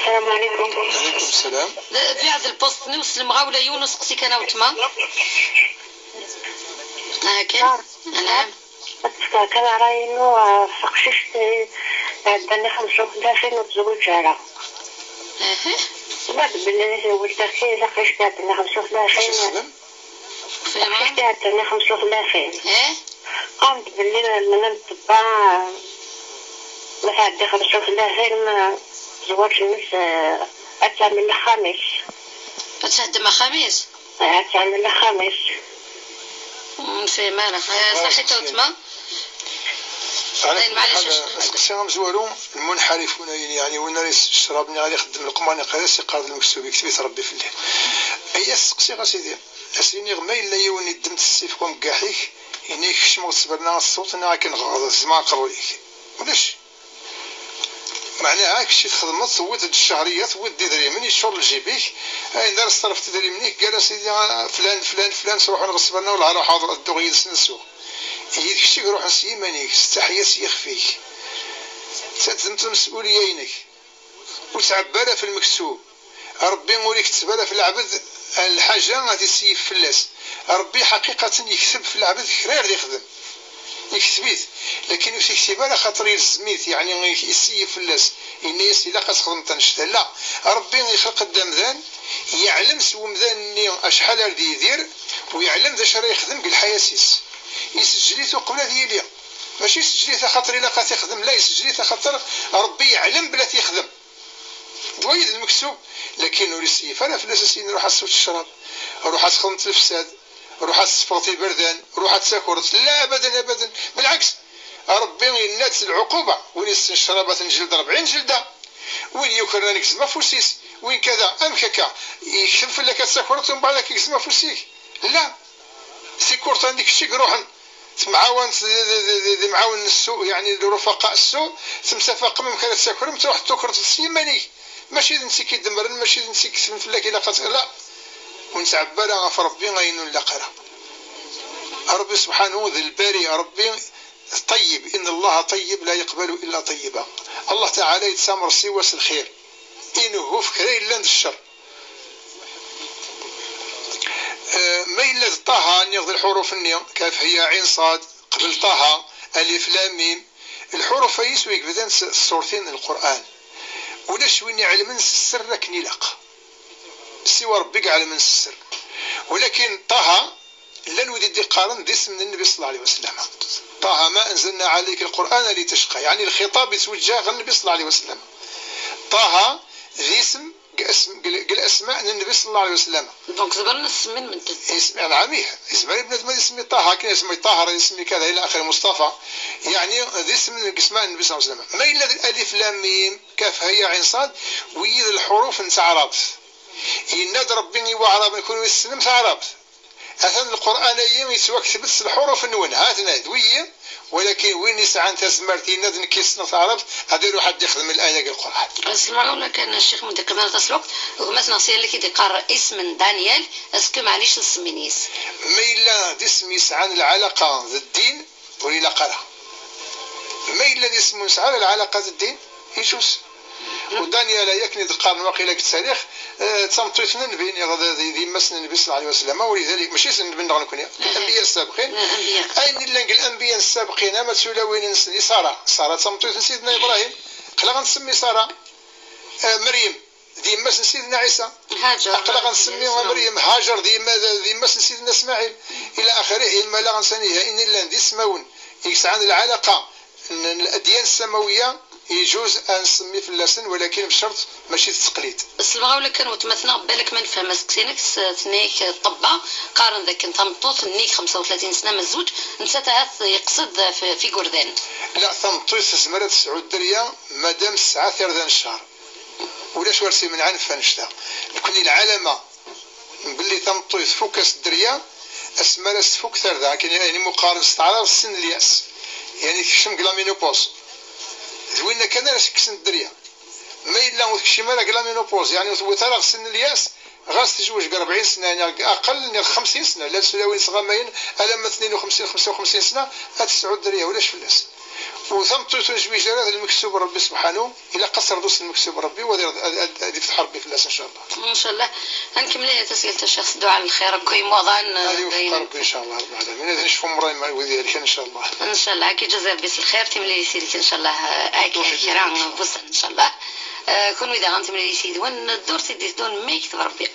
Salam ɛlikum. Wa ɛlikum salam. Beɛɛed lpust-nni u s lemɣawla, yiwen useqsi kan a weltma. Aha kan. Anɛam. Ad tefkeḍ kan ṛṛay-inu ɣef teqcict iɛeddan i xemsa u tlatin ur tezwiǧ ara. Ma d belli tewwet-ak-id taqcict iɛeddan i xemsa u tlatin. Taqcict iɛeddan i xemsa u tlatin. Qqaren-d belli lehna n ṭṭebba ma tɛedda xemsa u tlatin, zzwaǧ-nnes ad teɛmel axxam-is. Ad txeddem axxam-is? Ad teɛmel axxam-is. Ur nefhim ara. Saḥit a weltma. Ayen, maɛlic. Aseqsi amezwaru, lmunḥarifun, ayen yeɛni win ara yesseɣ ccrab-nni ara ixeddem leqman iqadas, iqqar-d lmektub, yekteb-it Rebbi fell-i. Aya, aseqsi a sidi, as-iniɣ ma yella yiwen yeddem-d ssif n umeggaḥ-ik, yenna-ak kecmeɣ-d sberna ad tessewḍeḍ neɣ akken ɣeɣḍeɣ, tzemreḍ aqerruy-ik. Ulac. Meɛnaha kečč i txedmeḍ, tewwiḍ-d ccehriya, tewwiḍ-d idrimen, yeččur lǧib-ik, ayen d ara teṣrefeḍ idrimen-ik, gar-as sidi flan, flan, flan, sruḥen ɣer ssberna, wala ruḥeɣ ad dduɣ yid-sen ad sweɣ. Ihi d kečč i iruḥen s yiman-ik, s teḥya s yixef-ik. Taddemt lmes'uliya-inek. Ur tɛebb ara f lmektub. Ṛebbi ur iketteb ara f lɛebd lḥaǧa ad iseyyef fell-as. Ṛebbi ḥaqiqaten yekteb f lɛebd kra ar d-ixdem. Yekteb-it, lakin ur t-iktib ara xaṭer ilzem-it, yeɛni iseyyef fell-as, yenna-yas ilaq ad txedmeḍ annect-a. La, Ṛebbi ixleq-d amdan, yeɛlem s wemdan-nni acḥal ar d-yidir, u yeɛlem d acu ara yexdem deg lḥayat-is. Isejjel-it uqbel ad yili. Mačči isejjel-it axaṭer ilaq ad t-ixdem, la, isejjel-it axaṭer Ṛebbi yeɛlem belli ad t-yexdem. D wayi d lmektub, lakin ur iseyyef ara fell-as as-yini ruḥ ad tesweḍ ccrab, ruḥ ad txedmeḍ lefsad, ruḥ ad tessefɣeḍ iberdan, ruḥ ad takreḍ. La, abadan, abadan. Belɛeks, Ṛebbi yenna-d s lɛuquba, win isessen ccrab ad t-nejled rebɛin jelda, win yukren ad negzem afus-is, win kada. Amek akka? Yekteb fell-ak ad takreḍ, umbeɛd ad k-igzem afus-ik? La. Tikurt-a-nni kečč i iruḥen. Temɛawan d imɛawen n ssu, yeɛni d rufaqa ssu, temsafaqem amek ara tsakrem, truḥ tukreḍ s yiman-ik. Mačči d netta i k-idemmren, mačči d netta i yeketben fell-ak, ilaq ad t-, la. Ur nettɛebbi ara ɣef Ṛebbi ayen ur nlaq ara. Ṛebbi subḥanahu d lbari, Ṛebbi ṭeyyeb, inna Allaha ṭeyyeb la yeqbalu illa ṭeyyiba. Allah taɛala yettamer siwa s lxir, inehhu f kra yellan d ccer. Ma yella d Ṭaha, nniɣ d lḥuruf-nni, kaf, hya, ɛin, ṣad, qbel Ṭaha, alif, lam, mim, lḥuruf-a yis wi yebdan s tṣurtin n Lqur'an. Ulac win iɛelmen s sser akken ilaq, siwa Ṛebbi i iɛelmen s sser. Walakin Ṭaha, llan wid i d-iqqaren d isem n Nnbi ṣella Llahu ɛalayhi wa sallam. Ṭaha ma anzalna ɛalayka Lqur'ana litacqa, yeɛni lxiṭab yettweǧǧah ɣer Nnbi ṣella Llahu ɛalayhi wa sallam. Ṭaha d isem deg asm-, deg, deg lasma n Nnbi ṣella Llahu ɛalayhi wa sallam. Donc zemren ad t-semmin medden? Is-, anɛam, ih. Yezmer bnadem ad isemmi Ṭaha, akken isemmi Ṭaher, ad isemmi kada, ila axir, Mustafa. Yeɛni d isem deg asma n Nnbi ṣella Llahu ɛalayhi wa sallam. Ma yella d alif, lam, mim, kaf, haya, ɛin, ṣad, wiyi d lḥuruf n taɛrabt. Yenna-d Ṛebbi i waɛraben, kunwi tessnem taɛrabt. Atan Lqur'an-ayi yettwakteb-d s lḥuruf-nwen, ha-ten-ad, d wiyi, walakin win yesɛan tazmert yenna-d nekk ssneɣ taɛrabt, ad iruḥ ad d-ixdem laya deg Lqur'an. S lemɣawla kan, a Ccix, ma d-iqqim ara taslukt, gma-tneɣ s yal-ik i d-iqqar isem n Daniel, est-ce que maɛlic ad semmin yis? Ma yella d isem yesɛan lɛalaqa d ddin, ur ilaq ara. Ma yella d isem ur nesɛi ara lɛalaqa d ddin, yejuz. U Daniel, akken i d-qqaren waqila deg ttarix, eh, d tameṭṭut n nnbi, neɣ d, d, d yemma-s n nnbi صلى الله عليه وسلم, ولذلك ماشي s nnbi-nneɣ nekkni, الأنبياء السابقين. الأنبياء. Ayen yellan deg الأنبياء السابقين, ama d tulawin-nsen, i Ṣara. Ṣara d tameṭṭut n Sidna Ibṛahim, aql-aɣ nsemmi Ṣara. Eh, Meryem, d yemma-s n Sidna Ɛisa. هاجر. Aql-aɣ nsemmi Meryem, Haǧer, d yemma, d yemma-s n Sidna Smaɛil. إلى آخره, imma la nsani, ayen yellan d ismawen i yesɛan lɛalaqa n, n الأديان السماوية, yejuz ad nsemmi fell-asen, walakin bcert mačči d ttaqlid. S lemɣawla kan, weltma-tneɣ, balak ma nefhem aseqsi-nnek, s-, tenna-yak ṭṭebba, qqaren dakken tameṭṭut nnig xemsa u tlatin sna ma tzewǧ, nettat ahat yeqsed f-, f igerdan. La, tameṭṭut tezmer ad tesɛu dderya madam tesɛa tarda n cceṛ. Ulac ur s-imenɛen f annect-a. Nekkni lɛalama belli tameṭṭut tfuk-as dderya, asmi ara s-tfuk tarda, akken, yani, mu qqaren s taɛrabt, sinn lyas, yani tekcem deg la ménopause. D winna kan ara s-kksen dderya. Ma yella ur tekcim ara deg la ménopause, yani ur tewwiḍ ara ɣer sinn lyas, ɣas tezweǧ deg rebɛin sna, yani aqal neɣ xemsin sna, llant tulawin sɣamayen, alamma tnin u xemsin, xemsa u xemsin sna, ad tesɛu dderya, ulac fell-as. U tameṭṭut ur nezwiǧ ara d lmektub n Rebbi subḥanu, ilaq ad terḍu s lmektub n Rebbi, u ad, ad, ad, ad ifteḥ Rebbi fell-as, ncallah. Ncallah. Ad nkemmel tasgilt n Ccix s dduɛa n lxir akk i imuḍan. Ad iwefeq Rebbi, ncallah, Rebbi العالمين. Ad necfu umṛayen wid ihelken, ncallah. Ncallah. Ad k-iǧazi Rebbi s lxir, timlilit yid-k, ncallah, akka kra n wussan, ncallah. Eh, kunwi daɣen timlilit yid-wen, ddurt i d-iteddun ma yekteb Rebbi.